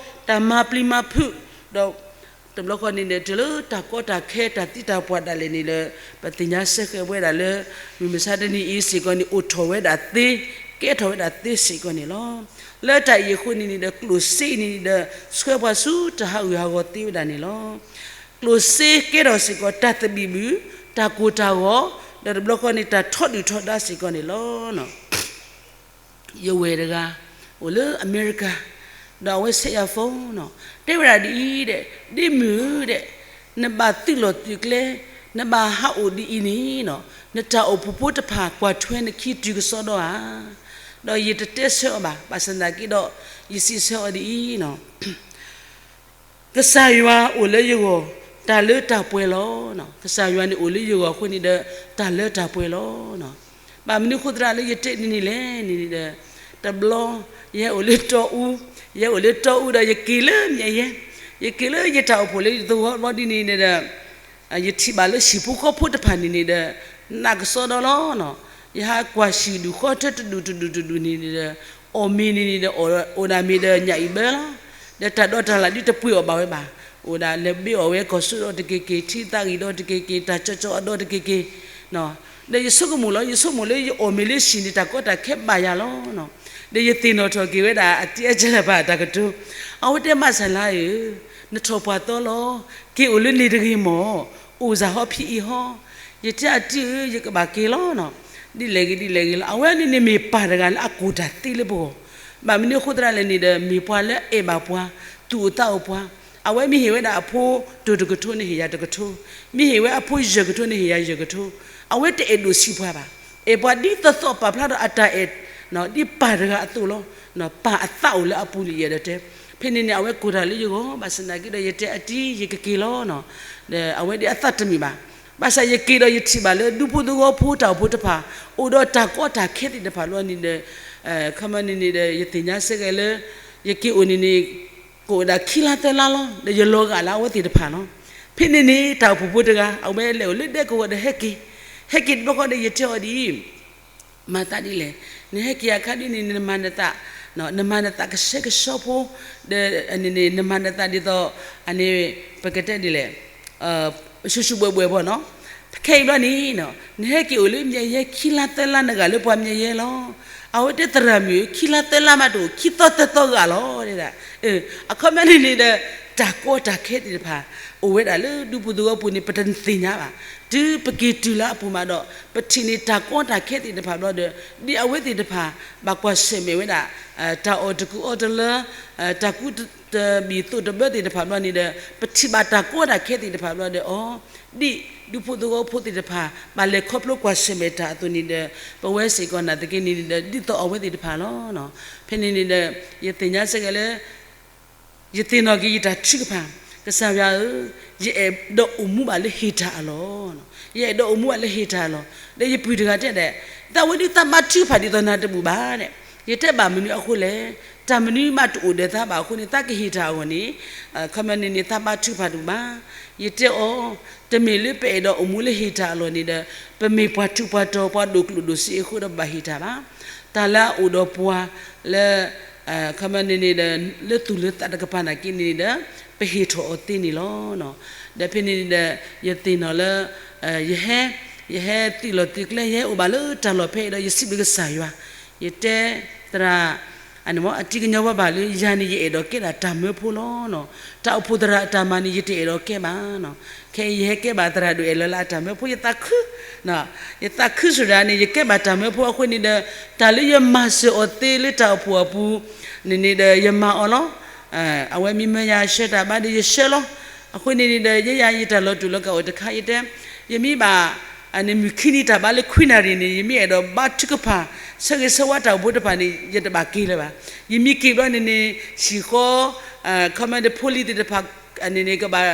တၢ်မၤပျံၤမၤဖုး, ဒီးတဘျီဃီန့ၣ်ဒီး တုၤလၢတၢ်ကီတၢ်ခဲတၢ်သံတၢ်ပှၢ်ဒၣ်လဲာ်န့ၣ်ဒီး, ပသ့ၣ်ညါစ့ၢ်ကီးဝဲဒၣ်လၢ မုၢ်မဆါတနံၤအံၤစ့ၢ်ကီးန့ၣ် အိၣ်ထီၣ်ဝဲဒၣ်သ့, ကဲထီၣ်ဝဲဒၣ်သ့စ့ၢ်ကီးန့ၣ်လီၤ. လၢတၢ်အံၤအဃိန့ၣ်န့ၣ်ဒီး ကျိၣ်စ့အံၤန့ၣ်ဒီး ဆှၢပှၤဆူတၢ်ဟးဂူာ်ဟးဂီၤသ့ဝဲဒၣ်န့ၣ်လီၤ. ကျိၣ်စ့ကဲထီၣ်စ့ၢ်ကီးတၢ်သဘံၣ်ဘုၣ်, တၢ်ကိၢ်တၢ်ဂီၤ, ဒီးတဘျီဃီန့ၣ် တၢ်ထီဒုၣ်ထီဒါစ့ၢ်ကီးန့ၣ်လီၤ. ယဝဲၢ်တဂၤ အိၣ်လၢအမဲရကၤ, ဒီးအဝဲဆဲးယၤ phone နီၤ, တဲဝဲဒၣ်ဒ်အံၤဒဲး, ဒ့မုၣ်ဧၢဒဲး, နဘၣ်သုးလီၢ်သုးကျဲ, နဘၣ်ဟးအိၣ်ဒ်အံၤန့ၣ်, နတၢ်အိၣ်ဖှိၣ်ဖိတဖၣ်ကွၢ်ထွဲနခံတုၤကစီဒီဧါ. ဒီးယတတဲဆၢအီၤဘၣ်, ဘၣ်ဆၣ်သနာ်က့ဒီး ယစံးဆၢအီၤဒ်အံၤနီၤ, ကစၢ်ယွၤအိၣ်လၢယဂီၢ်, တၢ်လၢတၢ်ပှဲၤလီၤ. ကစၢ်ယွၤန့ၣ်အိၣ်လၢယဂီၢ်အဃိန့ၣ်ဒီး တၢ်လၢတၢ်ပှဲၤလီၤ. ဘၣ်မနုၤအဃိသတးလၢယတဲဒ်န့ၣ်လဲၣ်န့ၣ်ဒီး, တဘျီ ယဟဲအိၣ်လၢတီအူ, ယဟဲအိၣ်လၢတီအူဒီးယက့ၤလၢမၠဲးယဲ, ယက့ၤလၢယတၢ်အိၣ်ဖှိၣ်လၢယသဝီဘီဒ်န့ၣ်ဒီး ယထံၣ်ဘၣ်လၢဟံၣ်ဖိဃီဖိတဖၣ်န့ၣ်န့ၣ်ဒီး နးကစီဒီလီၤ. ယဟးကွၢ်ဟံၣ်ဒူၣ်ဃီထၢတဒူၣ်တဒူၣ်တဒူၣ်န့ၣ်န့ၣ်ဒီး အီၣ်မ့ၤန့ၣ်န့ၣ်ဒီး အိၣ်ဒၣ်မ့ၤဒီးညၣ်အံၤဘၢလီၤ. ဒီးတၢ်ဒီတၢ်လၣ်ဒ်တပှ့ၤအီၣ်ဘၣ်ဝဲဘၣ်. အိၣ်ဒၣ်လဲၤဘ့အီၣ်ဝဲကီၢ်စိဒီတက့ၤက့ၤ, ထံသးဂံၢ်ဒီတက့ၤက့ၤ, တၢ်ကၠီကၠီအဒီတက့ၤက့ၤ ဒီးယဆိကမိၣ်လီၤ, ယဆိကမိၣ်လၢယအီၣ်မ့ၤလၢဟံၣ်န့ၣ် တၢ်ကီတၢ်ခဲဘၣ်ယၤလီၤ. ဒီးယသ့ၣ်နီၣ်ထီၣ်က့ၤဝဲဒၣ် အတံၤအါကၢလၢၤဘၣ်တၢ်ကတိၤ, အဝဲတဲ မၢ်စၢ်လါဧၢ, နထီၣ်ပှၢ်သီလီၤ, က့ၤအိၣ်လၢန့ၣ်တဂ့ၤမၢ်, အိၣ်စၢ်ဟီဖံအံၤဟီ. ယတဲအတံၤဧၢ, ယကဘၣ်က့ၤလီၤနီၤ, ဒ်လဲၣ်ဂ့ၤဒ်လဲၣ်ဂ့ၤလီၤ. အဝဲန့ၣ်န့ၣ်မ့ၢ်ပၢ်တဂၤလၢအကိၢ်တၢ်သ့လၢပဂီၢ်, ဘၣ်မနုၤအဃိသတးလဲၣ်န့ၣ်ဒီး မ့ၢ်ပှၤလၢအအဲၣ်ဘၣ်ပှၤ, သူၣ်အိၣ်သးအိၣ်ပှၤ, အဝဲမ့ၢ်ဟ့ၣ်ဝဲဒၣ်အဖိတိၢ်တကထိန့ၣ် ဟ့ၣ်ယၤတကထိ, မ့ၢ်ဟ့ၣ်ဝဲအဖိယဲၢ်ကထိန့ၣ် ဟ့ၣ်ယၤယဲၢ်ကထိ, အဝဲတအဲၣ်ဒိးဆံးပှၤဘၣ်, အဲၣ်ပှၤဒ်သိးသိးပာ်ဖျါဒီးအတၢ်အဲၣ် ဒ်ပၢ်တဂၤအသိးလီၤ. ပၢ်အသးအိၣ်လၢအပူၤလံယဲဒီးတဲ, ဖဲန့ၣ်န့ၣ် အဝဲကိၢ်တၢ်လၢယဂီၢ်, ဘၣ်ဆၣ်သနာ်က့ဒီး ယတဲအတံၤ ယကက့ၤလီၤနီၤ, ဒီးအဝဲဒ်အသးတမုာ်ဘၣ်. ဘၣ်ဆၣ်ယက့ၤဒီးယထံၣ်ဘၣ်လၢဒူဖိသဝီဖိတၢ်အိၣ်ဖှိၣ်တဖၣ် အိၣ်ဒီးတၢ်ကီတၢ်ခဲသ့ၣ်တဖၣ်ဘျီန့ၣ်ဒီး, ခီမီန့ၣ်န့ၣ်ဒီး ယသ့ၣ်ညါစ့ၢ်ကီးလၢ ယက့ၤအိၣ်န့ၣ်န့ၣ် ကအိၣ်ဒၣ်ခံလါသၢလါလီၤ. ဒီးယလီၤဂာ်လၢအဝဲသ့ၣ်တဖၣ်လီၤ. ဖဲန့ၣ်န့ၣ် တၢ်အိၣ်ဖှိၣ်ဖိတဂၤ အဝဲလဲၤအိၣ်လၢဒဲကဝီၤဒီးဟဲက့ၤ, ဟဲက့ၤတဘျီဃီဒီး ယတဲအီၤဒ်အံၤ, မၤသးဒ်လဲၣ်, နဟဲက့ၤအခါဒ်န့ၣ် နမၤနသး, နမၤနသးကဆှဲကဆှီဖိ, ဒီးနမၤနသးဒ်သိး အန့ၣ် ပကတဲဒ်လဲၣ်, ဆူၣ်ဆူၣ်ဘှဲၣ်ဘှဲၣ်ဘၣ်နီၤ. ခဲအံၤဘျီန့ၣ် နဟဲက့ၤအိၣ်လၢမၠဲးယဲခံလါသၢလါ နဂာ်လၢပှၤမၠဲးယဲလီၤ. အဝဲတဲ သရၣ်မုၣ်ဧၢ, ခံလါသၢလါမးတအိၣ်, ခံသီသၢသီဂာ်လီၤ. အခီပညီန့ၣ်န့ၣ်ဒီး တၢ်ကီတၢ်ခဲသ့ၣ်တဖၣ် အိၣ်ဝဲဒၣ်လၢဒူပူၤသဝီပူၤန့ၣ် ပတသ့ၣ်ညါဘၣ်. တုၤပက့ၤတုၤလၢအပူၤမးဒီး ပထံၣ်န့ၢ်တၢ်ကီတၢ်ခဲသ့ၣ်တဖၣ်ဘျီဒီး ဒ်အဝဲသ့ၣ်တဖၣ် ဘၣ်ကွၢ်ဆၢၣ်မဲာ်ဝဲဒၣ် တၢ်အီၣ်တကူအီတလၢ တၢ်ကူတဘံၣ်သိးတဘၢသ့ၣ်တဖၣ်ဘျီန့ၣ်ဒီး ပထံၣ်ဘၣ်တၢ်ကီတၢ်ခဲသ့ၣ်တဖၣ်ဘျီဒီး အီၤ ဒ်ဒူဖိသဝီဖိသ့ၣ်တဖၣ် ဘၣ်လဲၤခီဖျိကွၢ်ဆၢၣ်မဲာ်တၢ်အသိးန့ၣ်ဒီး ပဝဲစ့ၢ်ကီးနာ်သက့န့ၣ်ဒီး ဒ်သိးအဝဲသ့ၣ်တဖၣ်လီၤ. ဖဲန့ၣ်န့ၣ်ဒီး ယသ့ၣ်ညါစ့ၢ်ကီးလၢ ယသ့ၣ်နီၣ်က့ၤယတၢ်ထုကဖၣ်, ကစၢ်ယွၤဧၢ, ယအဲၣ်ဒိးအိၣ်မူဘၣ်လၢဟ့ၣ်တၢ်အလီၢ်, ယအဲၣ်ဒိးအိၣ်မူဘၣ်လၢဟ့ၣ်တၢ်အလီၢ်. ဒီးယပုၢ်တဂၤတဲဒဲး, သးဝဲဒ်သးဘါထုကဖၣ်ဒ်သိးနၤတဘူၣ်ဘၣ်ဒဲး. ယတဲဘၣ်မနုၤအဃိလဲၣ်, တၢ်မနုၤမးတအိၣ်ဒီးသးဘၣ်အဃိန့ၣ် သးကဟ့ၣ်တၢ်အဂီၢ်န့ၣ် ခီမီန့ၣ်န့ၣ် သးဘါထုကဖၣ်တဘူၣ်ဘၣ်. ယတဲအီၤ, တမ့ၢ်လၢပအဲၣ်ဒိးအိၣ်မူလၢဟ့ၣ်တၢ်အလီၢ်န့ၣ်ဒီး ပမ့ၢ်ပှၤထူးပှၤတီၤ ပှၤဒိၣ်ကျိၣ်ဒိၣ်စ့အဃိဒီး ပဘၣ်ဟ့ၣ်တၢ်ဘၣ်. တၢ်လၢအအိၣ်ဒီးပှၤလၢ ခီမီန့ၣ်န့ၣ်ဒီး လၢသူၣ်လၢသးတကပၤနာ်က့န့ၣ်ဒီး ပဟ့ၣ်ထီၣ်အီၤသ့န့ၣ်လီၤ. ဒီးဖဲန့ၣ်န့ၣ်ဒီး ယသ့ၣ်နီၣ်လၢ ယဟဲ ယဟဲသုးလီၢ်သုးကျဲ ယဟဲအိၣ်ဘၣ်လၢတၢ်လီၢ်ဖဲအံၤဒီး ယစံးဘျုးကစၢ်ယွၤ, ယတဲ သရၣ် အတံၤကညီဘၣ်ဘၣ်လၢ ယၤန့ၣ် ယအဲၣ်ဒိးကဲဒၣ်တၢ်မၢဖိလီၤ. တၢ်အိၣ်ဖှိၣ်သရၣ်အတၢ်မၤန့ၣ် ယတအဲၣ်ဒိးကဲဘၣ်. ခဲအံၤယဟဲကဲဘၣ်သရၣ်ဒိၣ်အဲၣ်လီၤလၢအတၢ်မၢဖိ ယသးခု, ယသးခုစ့ၢ်ဒၣ်န့ၣ် ယကဲဘၣ်တၢ်မၢဖိအဃိန့ၣ်ဒီး တၢ်လၢယမၤစၢၤအီၤသ့လၢတၢ်အိၣ်ဖှိၣ်အပူၤန့ၣ်န့ၣ်ဒီး ယမၤအီၤလီၤ. အဝဲမ့ၢ်မၢယၤဆှၢတၢ်ဘါဒီးယဆှၢလီၤ. အဃိန့ၣ်န့ၣ်ဒီး ယဲယၤယတၢ်လီၤတူာ်လီၤကာ်အိၣ်တခါ ယတဲ, ယမ့ၢ်ဘၣ် အန့ၣ်မုၢ်ခံနံၤတၢ်ဘါလၢခွံနၣ်ရံၣ်န့ၣ် ယမ့ၢ်အဲၣ်ဒိးဘါထုကဖၣ် ဆၢဂ့ၤဆၢဝါတၢ်အိၣ်ဖှိၣ်တဖၣ်န့ၣ် ယတဘၣ်က့ၤလၢၤဘၣ်. ယမ့ၢ်က့ၤဘျီန့ၣ်န့ၣ် ဟံၣ်ဃီ ခီမ့ၢ်ဒီးဖိလံၤသ့ၣ်တဖၣ် အန့ၣ်န့ၣ် ကဘၣ်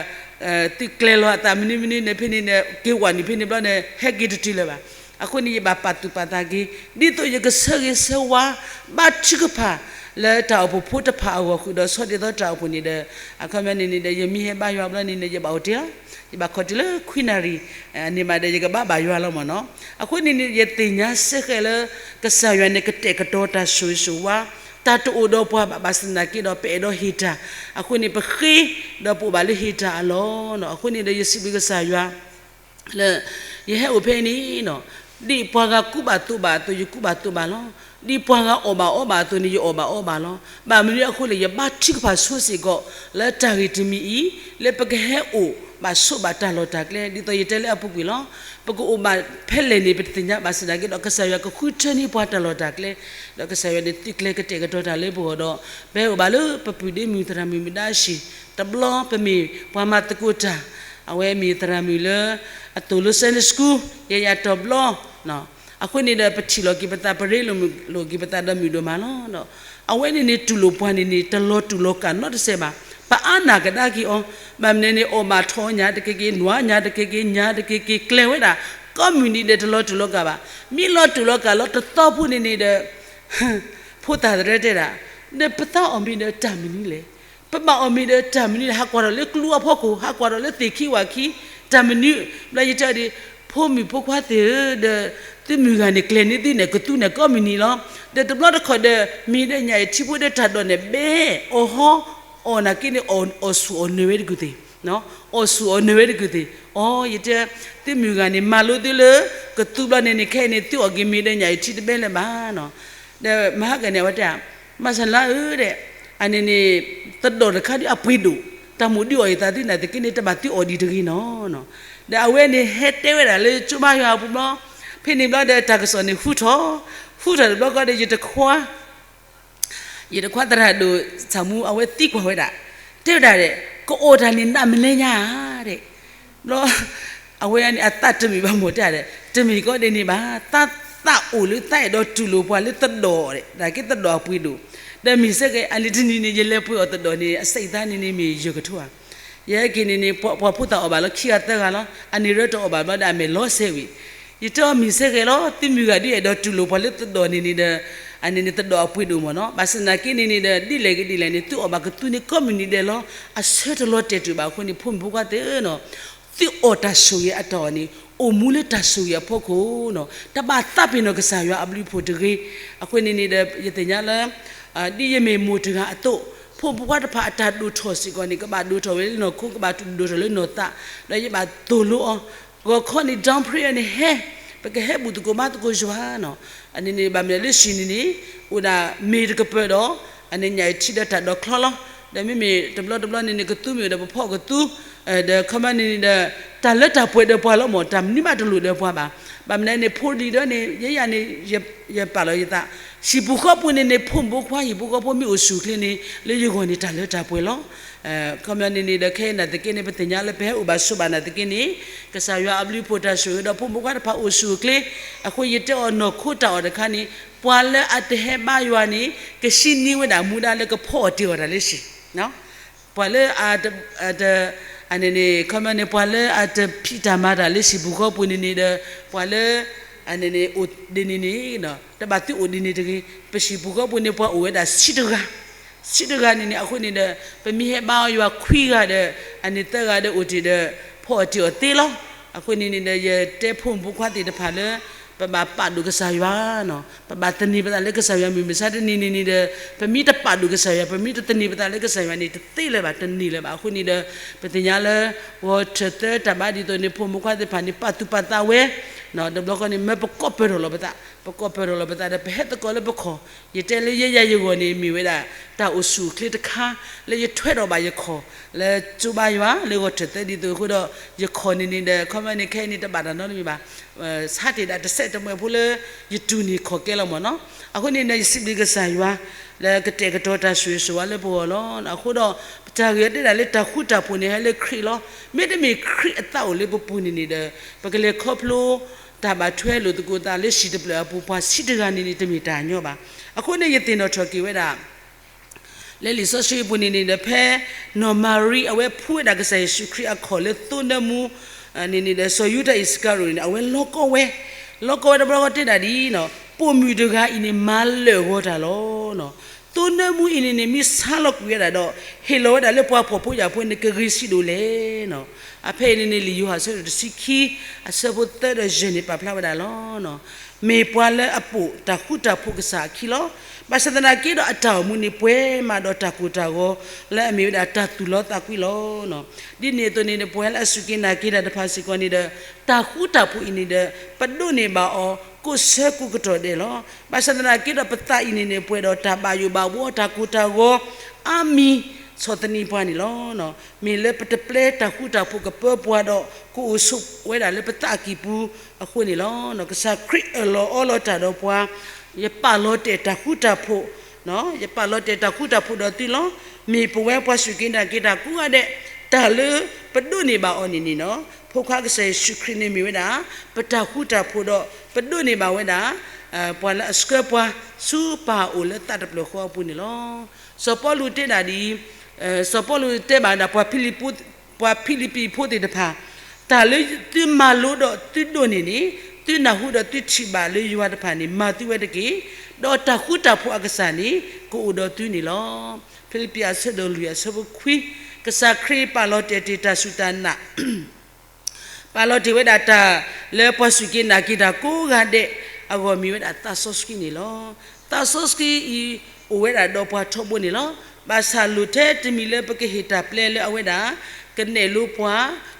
သုးကျဲၤလီၤအသးမနုၤမနုၤန့ၣ် ဖဲန့ၣ်န့ၣ် က့ၤဝဲန့ၣ်ဖဲန့ၣ်ဘျီန့ၣ် ဟဲက့ၤတတုၤလၢၤဘၣ်. အဃိန့ၣ် ယဘၣ်ပာ်သူၣ်ပာ်သးက့ၤ ဒ်သိးယကဆၢဂ့ၤဆၢဝါ ဘါထုကဖၣ် လၢတၢ်အိၣ်ဖှိၣ်ဖိတဖၣ်အဂီၢ်ဃုာ်ဒီး ဆီဒ်သိးတၢ်အိၣ်ဖှိၣ်န့ၣ်ဒီး အခီပညီန့ၣ်န့ၣ်ဒီး ယမ့ၢ်ဟဲဘါယွၤဘျီန့ၣ်န့ၣ် ယဘၣ်အိၣ်တ့ၢ်လီၤ. ယဘၣ်ခီၣ်တုၤလၢခွံနၣ်ရံၣ် န့ၣ်မးဒီး ယကဘါဘၣ်ယွၤလီၤမ့ၢ်နီၤ. အဃိန့ၣ်န့ၣ် ယသ့ၣ်ညါစ့ၢ်ကီးလၢ ကစၢ်ယွၤန့ၣ်ကတဲာ်ကတီၤတၢ်ဆိၣ်ဂ့ၤဆိၣ်ဝါ တၢ်တအိၣ်ဒီးပှၤဘၣ် ဘၣ်ဆၣ်သနာ်က့ဒီး ပအဲၣ်ဒိးဟ့ၣ်တၢ်, အဃိန့ၣ် ပဃ့ဒီးပအိၣ်ဘၣ်လၢဟ့ၣ်တၢ်အလီၢ်နီၤ. အဃိန့ၣ်ဒီး ယစံးဘျုးကစၢ်ယွၤ လၢ ယဟဲအိၣ်ဖဲအံၤန့ၣ်နီၤ, ဒ်ပှၤဂၤကူဘၣ်သိးဘၣ်အသိး ယကူဘၣ်သိးဘၣ်လီၤ. ဒ်ပှၤဂၤအီၣ်ဘၣ်အီဘၣ်အသိးန့ၣ် ယအီၣ်ဘၣ်အီဘၣ်လီၤ. ဘၣ်မနုၤအဃိလဲၣ် ယဘါထုကဖၣ်ဆိစ့ၢ်ကီး လၢတၢ်ဂ့ၢ်တမံၤအံၤ လၢပကဟဲအိၣ်ဘၣ်ဆိးဘၣ်တၢ်လီၢ်တၢ်ကျဲ ဒ်သိးယတဲလၢအပူၤကွံာ်လီၤ. ပကအိၣ်ဘၣ်ဖဲလဲၣ်န့ၣ် ပတသ့ၣ်ညါဘၣ်ဆၣ်သနာ်က့ဒီး ကစၢ်ယွၤကဃုထၢန့ၢ်ပှၤတၢ်လီၢ်တၢ်ကျဲ, ဒီးကစၢ်ယွၤန့ၣ်သုးကျဲၤကတဲာ်ကတီၤတၢ်လၢပဂီၢ်ဒီး ပဟဲအိၣ်ဘၣ်လၢပပုၢ်ဒ့မုၣ်သရၣ်မုၣ်မုၢ်ဒါအဟံၣ်, တဘျီပမ့ၢ်ပှၤမၤသကိးတၢ်, အဝဲမ့ၢ်သရၣ်မုၣ်လၢ အသိၣ်လိ Sunday School ယဲယၤတဘျီ အဃိန့ၣ်ဒီး ပထံၣ်လိာ်က့ၤပသး ပရ့လိာ်က့ၤပသးဒီးမုၣ်ဒိၣ်မးလီၤ. အဝဲန့ၣ်န့ၣ် တူၢ်လိာ်ပှၤန့ၣ်န့ၣ် တလီၤတူာ်လီၤကာ်နီတစဲးဘၣ်. ပအါနာ်ကဒါက့ၤအီၤ, ဘၣ်မနုၤန့ၣ် အီၣ်ဘၣ်ထီၣ်ညါတက့ၤက့ၤ, နွၤညါတက့ၤက့ၤ, ညါတက့ၤက့ၤ, ကျဲၤဝဲဒၣ် ကိးမုၢ်နံၤဒဲး တလီၤတူာ်လီၤကာ်ဘၣ်. မ့ၢ်လီၤတူာ်လီၤကာ်လီၤတသီဖိန့ၣ်န့ၣ်ဒီး ဖိသၣ်သရဲတဲဒၣ်, ဒီးပသးအီၣ်မ့ၤဒီးတၢ်မနုၤလဲၣ်. ပဘၣ်အီၣ်မ့ၤဒီးတၢ်မနုၤလဲၣ်. ဟးကွၢ်ထီၣ်လၢကျူအဖီခိၣ်, ဟးကွၢ်ထီၣ်လၢသ့ၣ်ခံဝၣ်ခံ, တၢ်မနုၤ, ဘျီယတဲအီၤဒ်, ဖိမုၣ်ဖိခွါသ့ၣ်ဧၢ, ဒီးသုမုၢ်ဂၤန့ၣ် ကျဲၤန့ၢ်သုန့ၣ် ကသူန့ၣ် ကိးမုၢ်နံၤလီၤ. ဒီးတဘျီတခီၣ်ဒီး မ့ၢ်ဒီးညၣ်အံၤထံဖိဒီးတၢ်ဒိးန့ၣ် ဘဲအီၣ်ဟီ, အီၣ်နာ်က့န့ၣ် အီၣ်ဆူၣ်အီၣ်နၢၤဝဲတကုာ်သ့ၣ်, အီၣ်ဆူၣ်အီၣ်နၢၤဝဲတကုာ်သ့ၣ်. အိ ယတဲ, သုမုၢ်ဂၤန့ၣ် မၤလိသုလၢ ကသူဘျီန့ၣ်န့ၣ် ခဲအံၤန့ၣ် သုအီၣ်က့ၤမ့ၤဒီးညၣ်အံၤထံတဘဲလၢၤဘၣ်နီၤ. ဒီးမဟါကန့ၣ် အဝဲတဲ, မၤစၢ်လါဧၢဒီး, အန့ၣ်န့ၣ် သဒိၣ်တခါဒ်အပှ့ၤဒိၣ်, တၢ်မိၣ်ဒုးအီၣ်ယသးသုနာ်သက့န့ၣ် တဘၣ်သုအီၣ်ဒံးတဂ့ၤနီၤ. ဒီးအဝဲန့ၣ်ဟဲတဲဝဲဒၣ်လၢ ကၠိမါယွၤအပူၤဘျီ, ဖဲန့ၣ်ဘျီဒီး တၢ်ကစီၣ်န့ၣ်ဟူထီၣ်, ဟူထီၣ်တဘျီဃီဒီး ယတခွါ ယတခွါသရၣ်ဒိၣ်ဆၣ်မူ အဝဲသံကွၢ်ဝဲဒၣ်, တဲဝဲဒၣ်ဒီး, ကအိၣ်တၢ်န့ၣ်နးမလဲညါဧါဒီး, ဘျီ အဝဲန့ၣ်အသးတမုာ်ဘၣ်မ့ၢ်တဲဒီး, တမ့ၢ်ကီဒ်န့ၣ်ဘၣ်, သးသးအိၣ်လၢသးအဲၣ်ဒိးတူၢ်လိာ်ပှၤလၢသဒိၣ်ဒီး နာ်က့သဒိၣ်အပှ့ၤဒိၣ်, ဒီးမ့ၢ်စ့ၢ်ကီး အလံၤတနံၤန့ၣ် ယလဲၤပှ့ၤအီၣ်သဒိၣ်န့ၣ် အစံးသးန့ၣ်န့ၣ်မ့ၢ်ယကထိဧါ. ယဟဲက့ၤန့ၣ်န့ၣ် ပှၤဖိသၣ်အီၣ်ဘၣ်လီၤခံဂၤသၢဂၤလီၤ, အန့ၣ်ရၢတအီၣ်ဘၣ်ဘျီဒီး အမဲာ်လီၤစဲဝံၤ ယတဲအီၤမ့ၢ်စ့ၢ်ကီးလီၤ, သုမုၢ်ဂၤဒ်အဲၣ်ဒိးတူၢ်လိာ်ပှၤလၢသဒိၣ်န့ၣ်န့ၣ်ဒီး, အန့ၣ်န့ၣ်သဒိၣ်အပှ့ၤဒိၣ်မ့ၢ်နီၤ, ဘၣ်ဆၣ်သနာ်က့န့ၣ်န့ၣ်ဒီး ဒ်လဲၣ်ဂ့ၤဒ်လဲၣ်န့ၣ် သုအီၣ်ဘၣ်ကသူန့ၣ်ကိးမုၢ်နံၤဒဲးလီၤ, အဆၢတလီၤတဲာ်တုၤဘၣ်အဃိန့ၣ် ဖိမုၣ်ဖိခွါသ့ၣ်ဧၢနီၤ, သုအီၣ်တၢ်ဆိၣ်ဂ့ၤအတၢ်အီၣ်န့ၣ် အိၣ်မူလၢတၢ်ဆိၣ်ဂ့ၤအဖီခိၣ်နီၤ, တဘၣ်သးပ့ၤနီၣ်ကစၢ်ယွၤအဘျုးအဖှိၣ်တဂ့ၤ. အဃိန့ၣ်န့ၣ်ဒီး ယသ့ၣ်ညါလၢ ဒ်ယမ့ၢ်မိၢ်တဂၤအသိး, ဖိမုၣ်ဖိခွါတဖၣ်အတၢ်ဒိၣ်ထီၣ်စ့ၢ်ကီးန့ၣ် ကဘၣ်ဒိၣ်ထီၣ်ဝဲလၢနီၢ်ခိ ကဘၣ်ဒိၣ်ထီၣ်လၢနီၢ်သး, ဒီးယဘၣ်သိၣ်လိအီၤ, ဂီၤခီန့ၣ် dawn prayer န့ၣ်ဟဲ, ပကဟဲဘူၣ်သကိးဘါသကိးယွၤနီၤ, အန့ၣ်န့ၣ် ဘၣ်မနုၤလၢဟံၣ်န့ၣ်န့ၣ် အိၣ်ဒၣ်မ့ၤတကပၤဒီး အန့ၣ်ညၣ်အံၤထံဒီးတၢ်ဒိးချီလီၤ, ဒီးမ့မ့ၢ်တဘျီတဘျီန့ၣ်န့ၣ် ကသူမ့ၢ်အိၣ်ဒီးပဖီၣ်ကသူ, ဒီးခီမ့ၢ်န့ၣ်န့ၣ်ဒီး တၢ်လၢတၢ်ပှဲၤဒီးပှၤလီၤမ့ၢ် တၢ်မနုၤမးတလိၣ်ဒီးပှၤဘၣ်. ဘၣ်မနုၤန့ၣ် ဖိလံၤဒီးန့ၣ် ယဲယၤန့ၣ် ယပာ်လီၤယသး, ဟံၣ်ပူၤဃီပူၤန့ၣ်န့ၣ် ဖိမုၣ်ဖိခွါ ဟံၣ်ပူၤဃီဖိမ့ၢ်အိၣ်ဆူၣ်အိၣ်ချ့န့ၣ် လၢယဂီၢ်န့ၣ် တၢ်လၢတၢ်ပှဲၤလီၤ. ခီမ့ၢ်န့ၣ်န့ၣ်ဒီး ခဲအံၤနာ်သက့န့ၣ် ပသ့ၣ်ညါလၢပဟဲအိၣ်ဘၣ်ဆိးဘၣ်နာ်သက့န့ၣ် ကစၢ်ယွၤအဘျုးအဖှိၣ်တၢ်ဆိၣ်ဂ့ၤဒီး ဖိမုၣ်ဖိခွါတဖၣ်အိၣ်ဆူၣ်အိၣ်ချ့, အဃိယတဲအီၤနီၢ်ခိတၢ်အီၣ်တခါန့ၣ် ပှၤလၢအတဟဲဘါယွၤန့ၣ် ကဟံးန့ၢ်ဝဲဒၣ်မူဒါလၢကဖီအီၣ်တ့ၢ်အီၣ်တၢ်လၢဟံၣ် ပှၤလၢ အန့ၣ်န့ၣ် ခီမ့ၢ်န့ၣ် ပှၤလၢအတဖံးတၢ်မၤတၢ်လၢဟံၣ်ပူၤဃီပူၤန့ၣ်န့ၣ်ဒီး ပှၤလၢ အန့ၣ်န့ၣ် အိၣ်ဒ်န့ၣ်န့ၣ် တဘၣ်သုအိၣ်ဒ်န့ၣ်တဂ့ၤ. ပဟံၣ်ပူၤဃီပူၤန့ၣ် ပှၤအိၣ်ဝဲဒၣ်ဆံတဂၤ, ဆံတဂၤန့ၣ်န့ၣ် အဃိန့ၣ်ဒီး ပမ့ၢ်ဟဲဘါအီၤယွၤခွံဂၤဒီး အန့ၣ်သၢဂၤဒီးအိၣ်တ့ၢ်ဒီး ဖီအီၣ်တ့ၢ်အီၤသ့လီၤ. အဃိန့ၣ်န့ၣ်ဒီး ယတဲဖိမုၣ်ဖိခွါသ့ၣ်တဖၣ်လၢ ပဘၣ်ပာ်ဒိၣ်ကစၢ်ယွၤနီၤ, ပဘၣ်သန့ၤပသးလၢကစၢ်ယွၤ မုၢ်မဆါတနံၤန့ၣ်န့ၣ်ဒီး ပမ့ၢ်တပာ်ဒိၣ်ကစၢ်ယွၤ ပမ့ၢ်တသန့ၤပသးလၢကစၢ်ယွၤန့ၣ် တသ့လၢၤဘၣ် တန့ၢ်လၢၤဘၣ်. အဃိန့ၣ်ဒီး ပသ့ၣ်ညါလၢ ဂီၤထၢၣ်သၢတၢ်ဘါဒ်သိးန့ၣ် ဖိမုၣ်ဖိခွါသ့ၣ်တဖၣ်န့ၣ် ပာ်သူၣ်ပာ်သးဝဲ တဘျီဃီန့ၣ် မၢပကိးပၢၤထီၣ်လီၤပသး, ပကိးပၢၤထီၣ်လီၤပသးဒီး ပဟဲသကိးလၢပခီၣ်, ယတဲလၢယဲယၤယဂီၢ်န့ၣ် မ့ၢ်ဝဲဒၣ် တၢ်အိၣ်ဆူၣ်အိၣ်ချ့တခါ လၢယထွဲထီၣ်ဘၣ်ယခီၣ် လၢကၠိဘါယွၤ လၢဂီၤထၢၣ်သၢဒ်သိးအဃိဒီး ယခီၣ်န့ၣ်န့ၣ်ဒီး ခီမ့ၢ်န့ၣ်ခဲအံၤန့ၣ် တဘၣ်တၢ်နီတမံၤဘၣ် ဆါတ့ၢ်ဒၣ်တစဲးတမှဲၤဖိလၢ ယတူၢ်န့ၢ်ခီၣ်ကဲလီၤမၢ်နီၤ. အဃိန့ၣ်ဒီး ယစံးဘျုးကစၢ်ယွၤ လၢကတဲာ်ကတီၤတၢ်ဆိၣ်ဂ့ၤဆိၣ်ဝါလၢပဂီၢ်လီၤ. အဃိဒီး ပတၢ်ဂ့ၢ်တဲဒၣ်လၢတၢ်ဃူတၢ်ဖိးန့ၣ် ဟဲလၢခရံာ်လီၤ. မ့တမ့ၢ်ခရံာ်အသးအိၣ်လၢပပူၤန့ၣ်န့ၣ်ဒီး ပကလဲၤခီဖျိ တၢ်ဘၣ်ထွဲလိာ်သကိးသးလၢဟံၣ်တဖျၢၣ်အပူၤ ပှၤဆံးတဂၤန့ၣ်န့ၣ် တမ့ၢ်တၢ်ညီဘၣ်. အဃိန့ၣ် ယသ့ၣ်နီၣ်ထီၣ်က့ၤဝဲဒၣ် လၢလံာ်စီဆှံအပူၤန့ၣ်န့ၣ်ဒီး ဖဲနီၢ်မၤရံအဝဲဖှူဝဲဒၣ်ကစၢ်ယ့ၣ်ၡူးခရံာ်အခီၣ်လၢသိနၢမူ န့ၣ်န့ၣ်ဒီး စီၤယူဒၤအံၣ်စကၤရံၤန့ၣ် အဝဲလီၤကီဝဲ, လီၤကီဝဲတဘျီဃီတဲဒၣ်ဒ်အံၤ, ပိာ်မုၣ်တဂၤအံၤန့ၣ် မၤလၢာ်ဂီၤတၢ်လီၤ. သိနၢမူအံၤန့ၣ်န့ၣ် မ့ၢ်ဆါလီၤကွံာ်ဝဲဒၣ်ဒီး ဟ့ၣ်လီၤဝဲဒၣ်လၢပှၤဖှီၣ်ဖိယာ်ဖိန့ၣ် ကဂ့ၤဆံးဒိၣ်လဲၣ်. အဖဲအံၤန့ၣ်န့ၣ် လံာ်ယိၤဟၣ်အဆၢဒိၣ်တဆံခံ အဆၢဖိသၢဒီးယဲၢ်န့ၣ် ပာ်ဖျါဝဲဒၣ်လီၤ. မ့ၢ်ပှၤလၢအပိာ်တၢ်ဃူတၢ်ဖိးကစၢ်အခံလီၤ. ဘၣ်ဆၣ်သနာ်က့ဒီးအတၢ်အိၣ်မူန့ၣ် ပှဲၤမးဒီးတၢ်ကိၢ်တၢ်ဂီၤ လၢအမ့ၢ်ဝဲဒၣ်တၢ်သူၣ်လီသးကွံလီၤ. ဒ်န့ၣ်အသိးန့ၣ်ဒီး ပှၤလၢအစူၢ်က့ၤနာ်က့ၤတၢ်တဖၣ်စ့ၢ်ကီးန့ၣ်ဒီး တၢ်ဃူတၢ်ဖိးအံၤန့ၣ်ဒီး ပဒိးန့ၢ်ဘၣ်အီၤ ကိးဆၢကိးကတီၢ်ဒဲးလီၤ. ဘၣ်ဆၣ်သနာ်က့ဒီး ပသးအံၤန့ၣ်န့ၣ် ပှဲၤဒီးတၢ်ဘၣ်ယိၣ်ဘၣ်ဘှီ တၢ်ကိၢ်တၢ်ဂီၤ အါမံၤ ဆီၣ်သနံးပှၤန့ၣ်လီၤ. မ့ၢ်လၢပတပျဲတၢ်ဃူတၢ်ဖိးကပၢပှၤဒီး ကအိၣ်ဆိးဝဲဒၣ်လၢပသးအကံၢ်ပူၤအဃိန့ၣ်လီၤ. ကစၢ်ခရံာ်အၢၣ်လီၤအီလီၤတၢ်ဒီးပှၤ, ယပာ်လီၤတဲာ်တၢ်ဃူတၢ်ဖိး, ယပာ်လီၤတဲာ်တၢ်ဃူတၢ်ဖိးဒီးသုလီၤ. မ့ၢ်ပဝဲပှၤစူၢ်က့ၤနာ်က့ၤတၢ်ကိးဂၤဒဲး တၢ်လၢပဒိးန့ၢ်ဘၣ်အီၤန့ၣ်န့ၣ်လီၤ. ဖိခွါကစၢ်ယ့ၣ်ၡူးခရံာ်န့ၣ်မ့ၢ်ဝဲဒၣ် ပတၢ်ဃူတၢ်ဖိးဒီး ပဒိးန့ၢ်ဘၣ်ဝဲဒၣ် ပှၤလၢအဆှၢပှၤ ဆူပၢ်အိၣ်လၢသးတဖျၢၣ်ဃီအပူၤန့ၣ်လီၤ. စီၤပီလူးတဲဒၣ်ဒ်အံၤ, စီၤပီလူးတဲဘၣ်ဒၣ် ပှၤဖံလံးပံးဖိသ့ၣ်တဖၣ်, တၢ်လၢသုမၤလိဒီးသုဒိးန့ၢ်န့ၣ် သုနၢ်ဟူဒီးသုထံၣ်ဘၣ်လၢယွၤတဖၣ်န့ၣ် မၤသုဝဲတက့ၢ်. ဒီးတၢ်ဃူတၢ်ဖိးအကစၢ်န့ၣ် ကအိၣ်ဒီးသုန့ၣ်လီၤ. ဖံလံးပံးအဆၢဒိၣ်လွံၢ်အဆၢဖိခွံ, ကစၢ်ခရံာ်ပာ်လီၤတဲာ်တ့ၢ်တၢ်စူၢ်တၢ်နာ် ပာ်လီၤတ့ၢ်ဝဲဒၣ်တၢ်လၢပှၤစူၢ်က့ၤနာ်က့ၤတၢ်ကိးဂၤဒဲးအဂီၢ် မ့ၢ်ဝဲဒၣ်သးစီဆှံန့ၣ်လီၤ. သးစီဆှံအံၤ အိၣ်ဝဲဒၣ်ဒီးပှၤထီဘိန့ၣ်လီၤ. ဘၣ်ဆၣ်လိၣ်ထဲတမံၤလၢပကဟ့ၣ်တၢ်ပျဲလၢအဝဲဒၣ် ကနဲၣ်လိပှၤ,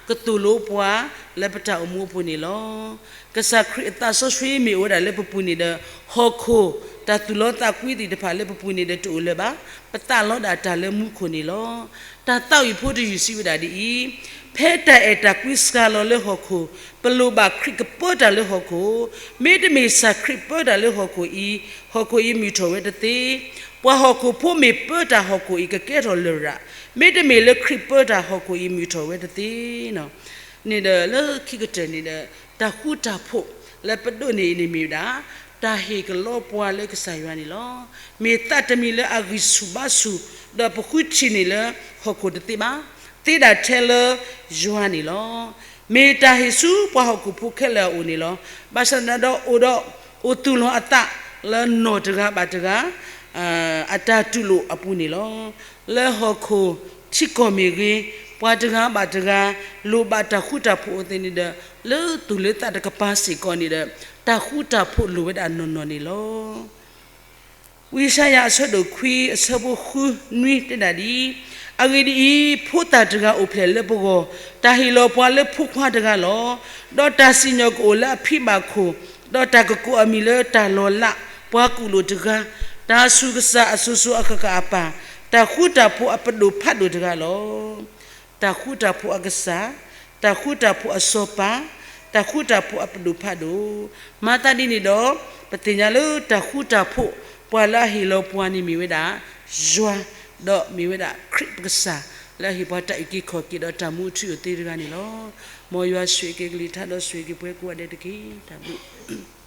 ကသိၣ်လိပှၤ လၢပတၢ်အိၣ်မူအပူၤန့ၣ်လီၤ. ကစၢ်ခရံာ်အသးစီဆှံမ့ၢ်အိၣ်ဝဲဒၣ်လၢပပူၤန့ၣ်ဒီး ဟီၣ်ခိၣ် တၢ်သူၣ်လီသးကွံသ့ၣ်တဖၣ်လၢပပူၤန့ၣ်ဒီးတအိၣ်လၢၤဘၣ်. ပသးလီဒၣ်တၢ်လၢမူခိၣ်န့ၣ်လီၤ. တၢ်သးဝံၣ်ဖိတယုၢ်စံးဝဲဒၣ်ဒ်အံၤ, ဖဲတၢ်အဲၣ်တၢ်ကွံစှၤလီၤလၢဟီၣ်ခိၣ်, ပလိၣ်ဘၣ်ခရံာ်ကပၢတၢ်လၢဟီၣ်ခိၣ်, မ့တမ့ၢ်ကစၢ်ခရံာ်ပၢတၢ်လၢဟီၣ်ခိၣ်အံၤ, ဟီၣ်ခိၣ်အံၤမုာ်ထီၣ်ဝဲတသ့. ပှၤဟီၣ်ခိၣ်ဖိမ့ၢ်ပၢတၢ်ဟီၣ်ခိၣ်အံၤကကဲထီၣ်လရာ်, မ့တမ့ၢ်လၢခရံာ်ပၢတၢ်ဟီၣ်ခိၣ်အံၤမုာ်ထီၣ်ဝဲတသ့. န့ၣ်ဒီးလၢခံကတၢၢ်န့ၣ်ဒီး တၢ်ဃူတၢ်ဖိးလၢပဒိးန့ၢ်အံၤန့ၣ်မ့ၢ်ဝဲဒၣ် တၢ်ဟ့ၣ်ကလီပှၤလၢကစၢ်ယွၤန့ၣ်လီၤ. မ့ၢ်သးတမံၤလၢအဂံၢ်ဆူၣ်ဘါဆူၣ် ဒီးပဃုထံၣ်န့ၢ်လၢဟီၣ်ခိၣ်တသ့ဘၣ်. သ့ဒၣ်ထဲလၢယွၤန့ၣ်လီၤ. မ့ၢ်တၢ်ဟ့ၣ်ဆူပှၤဟီၣ်ခိၣ်ဖိခဲလၢာ်အအိၣ်န့ၣ်လီၤ. ဘၣ်ဆၣ်သနာ်ဒီးအိၣ်ဒီး အိၣ်သူၣ်လီၤအသးလၢနီၢ်တဂၤဘၣ်တဂၤ အတၢ်တူၢ်လိာ်အပူၤန့ၣ်လီၤ. လၢဟီၣ်ခိၣ်ထံကီၢ်မ့ၢ်ဂ့ၤ, ပှၤတဂၤဘၣ်တဂၤ လိၣ်ဘၣ်တၢ်ဃူတၢ်ဖိးအသးန့ၣ်ဒီး လၢသူၣ်လၢသးတကပၤစ့ၢ်ကီးန့ၣ်ဒီး တၢ်ဃူတၢ်ဖိးလိၣ်ဝဲဒၣ်နီၢ်နီၢ်န့ၣ်လီၤ. ဝံယၡါယၤအဆၢဒိၣ်ခွံအဆၢဖိဃုနွံတဲဒၣ်ဒ်အံၤ, အဂ့ၢ်ဒ်အံၤ, ဖိသၣ်တဂၤအိၣ်ဖျဲၣ်လၢပဂီၢ်, တၢ်ဟ့ၣ်လီၤပှၤလၢဖိခွါတဂၤလီၤ. ဒီးတၢ်စံၣ်ညီၣ်ကအိၣ်လၢအဖံဘၣ်ခိၣ်, ဒီးတၢ်ကကိးအမံၤလၢတၢ်လီၤလး, ပှၤကူၣ်လိာ်တဂၤ, တၢ်ဆူၣ်ကစၢ်အစိၤစိၤအဃၣ်ဃၣ်အပၢ်, တၢ်ဃူတၢ်ဖိးအပဒိၣ်ဖးဒိၣ်တဂၤလီၤ. တၢ်ဃူတၢ်ဖိးအကစၢ်, တၢ်ဃူတၢ်ဖိးအစီၤပၤ, တၢ်ဃူတၢ်ဖိးအပဒိၣ်ဖးဒိၣ်. မၤသးဒ်န့ၣ်ဒီး ပသ့ၣ်ညါလၢတၢ်ဃူတၢ်ဖိး ပှၤလၢအဟ့ၣ်လီၤပှၤန့ၣ်မ့ၢ်ဝဲဒၣ်ယွၤ, ဒီးမ့ၢ်ဝဲဒၣ်ခရံာ်ပကစၢ် လၢအဟ့ၣ်ပှၤတၢ်အုၣ်က့ၤခီၣ်က့ၤဒီးတၢ်မူအထူအသ့တဂၤန့ၣ်လီၤ. မ်ယွၤဆိၣ်ဂ့ၤက့ၤကလုၢ်ကထါဒီးဆိၣ်ဂ့ၤက့ၤပှၤကိးဂၤဒဲးတက့ၢ်. တၢ်ဘျုး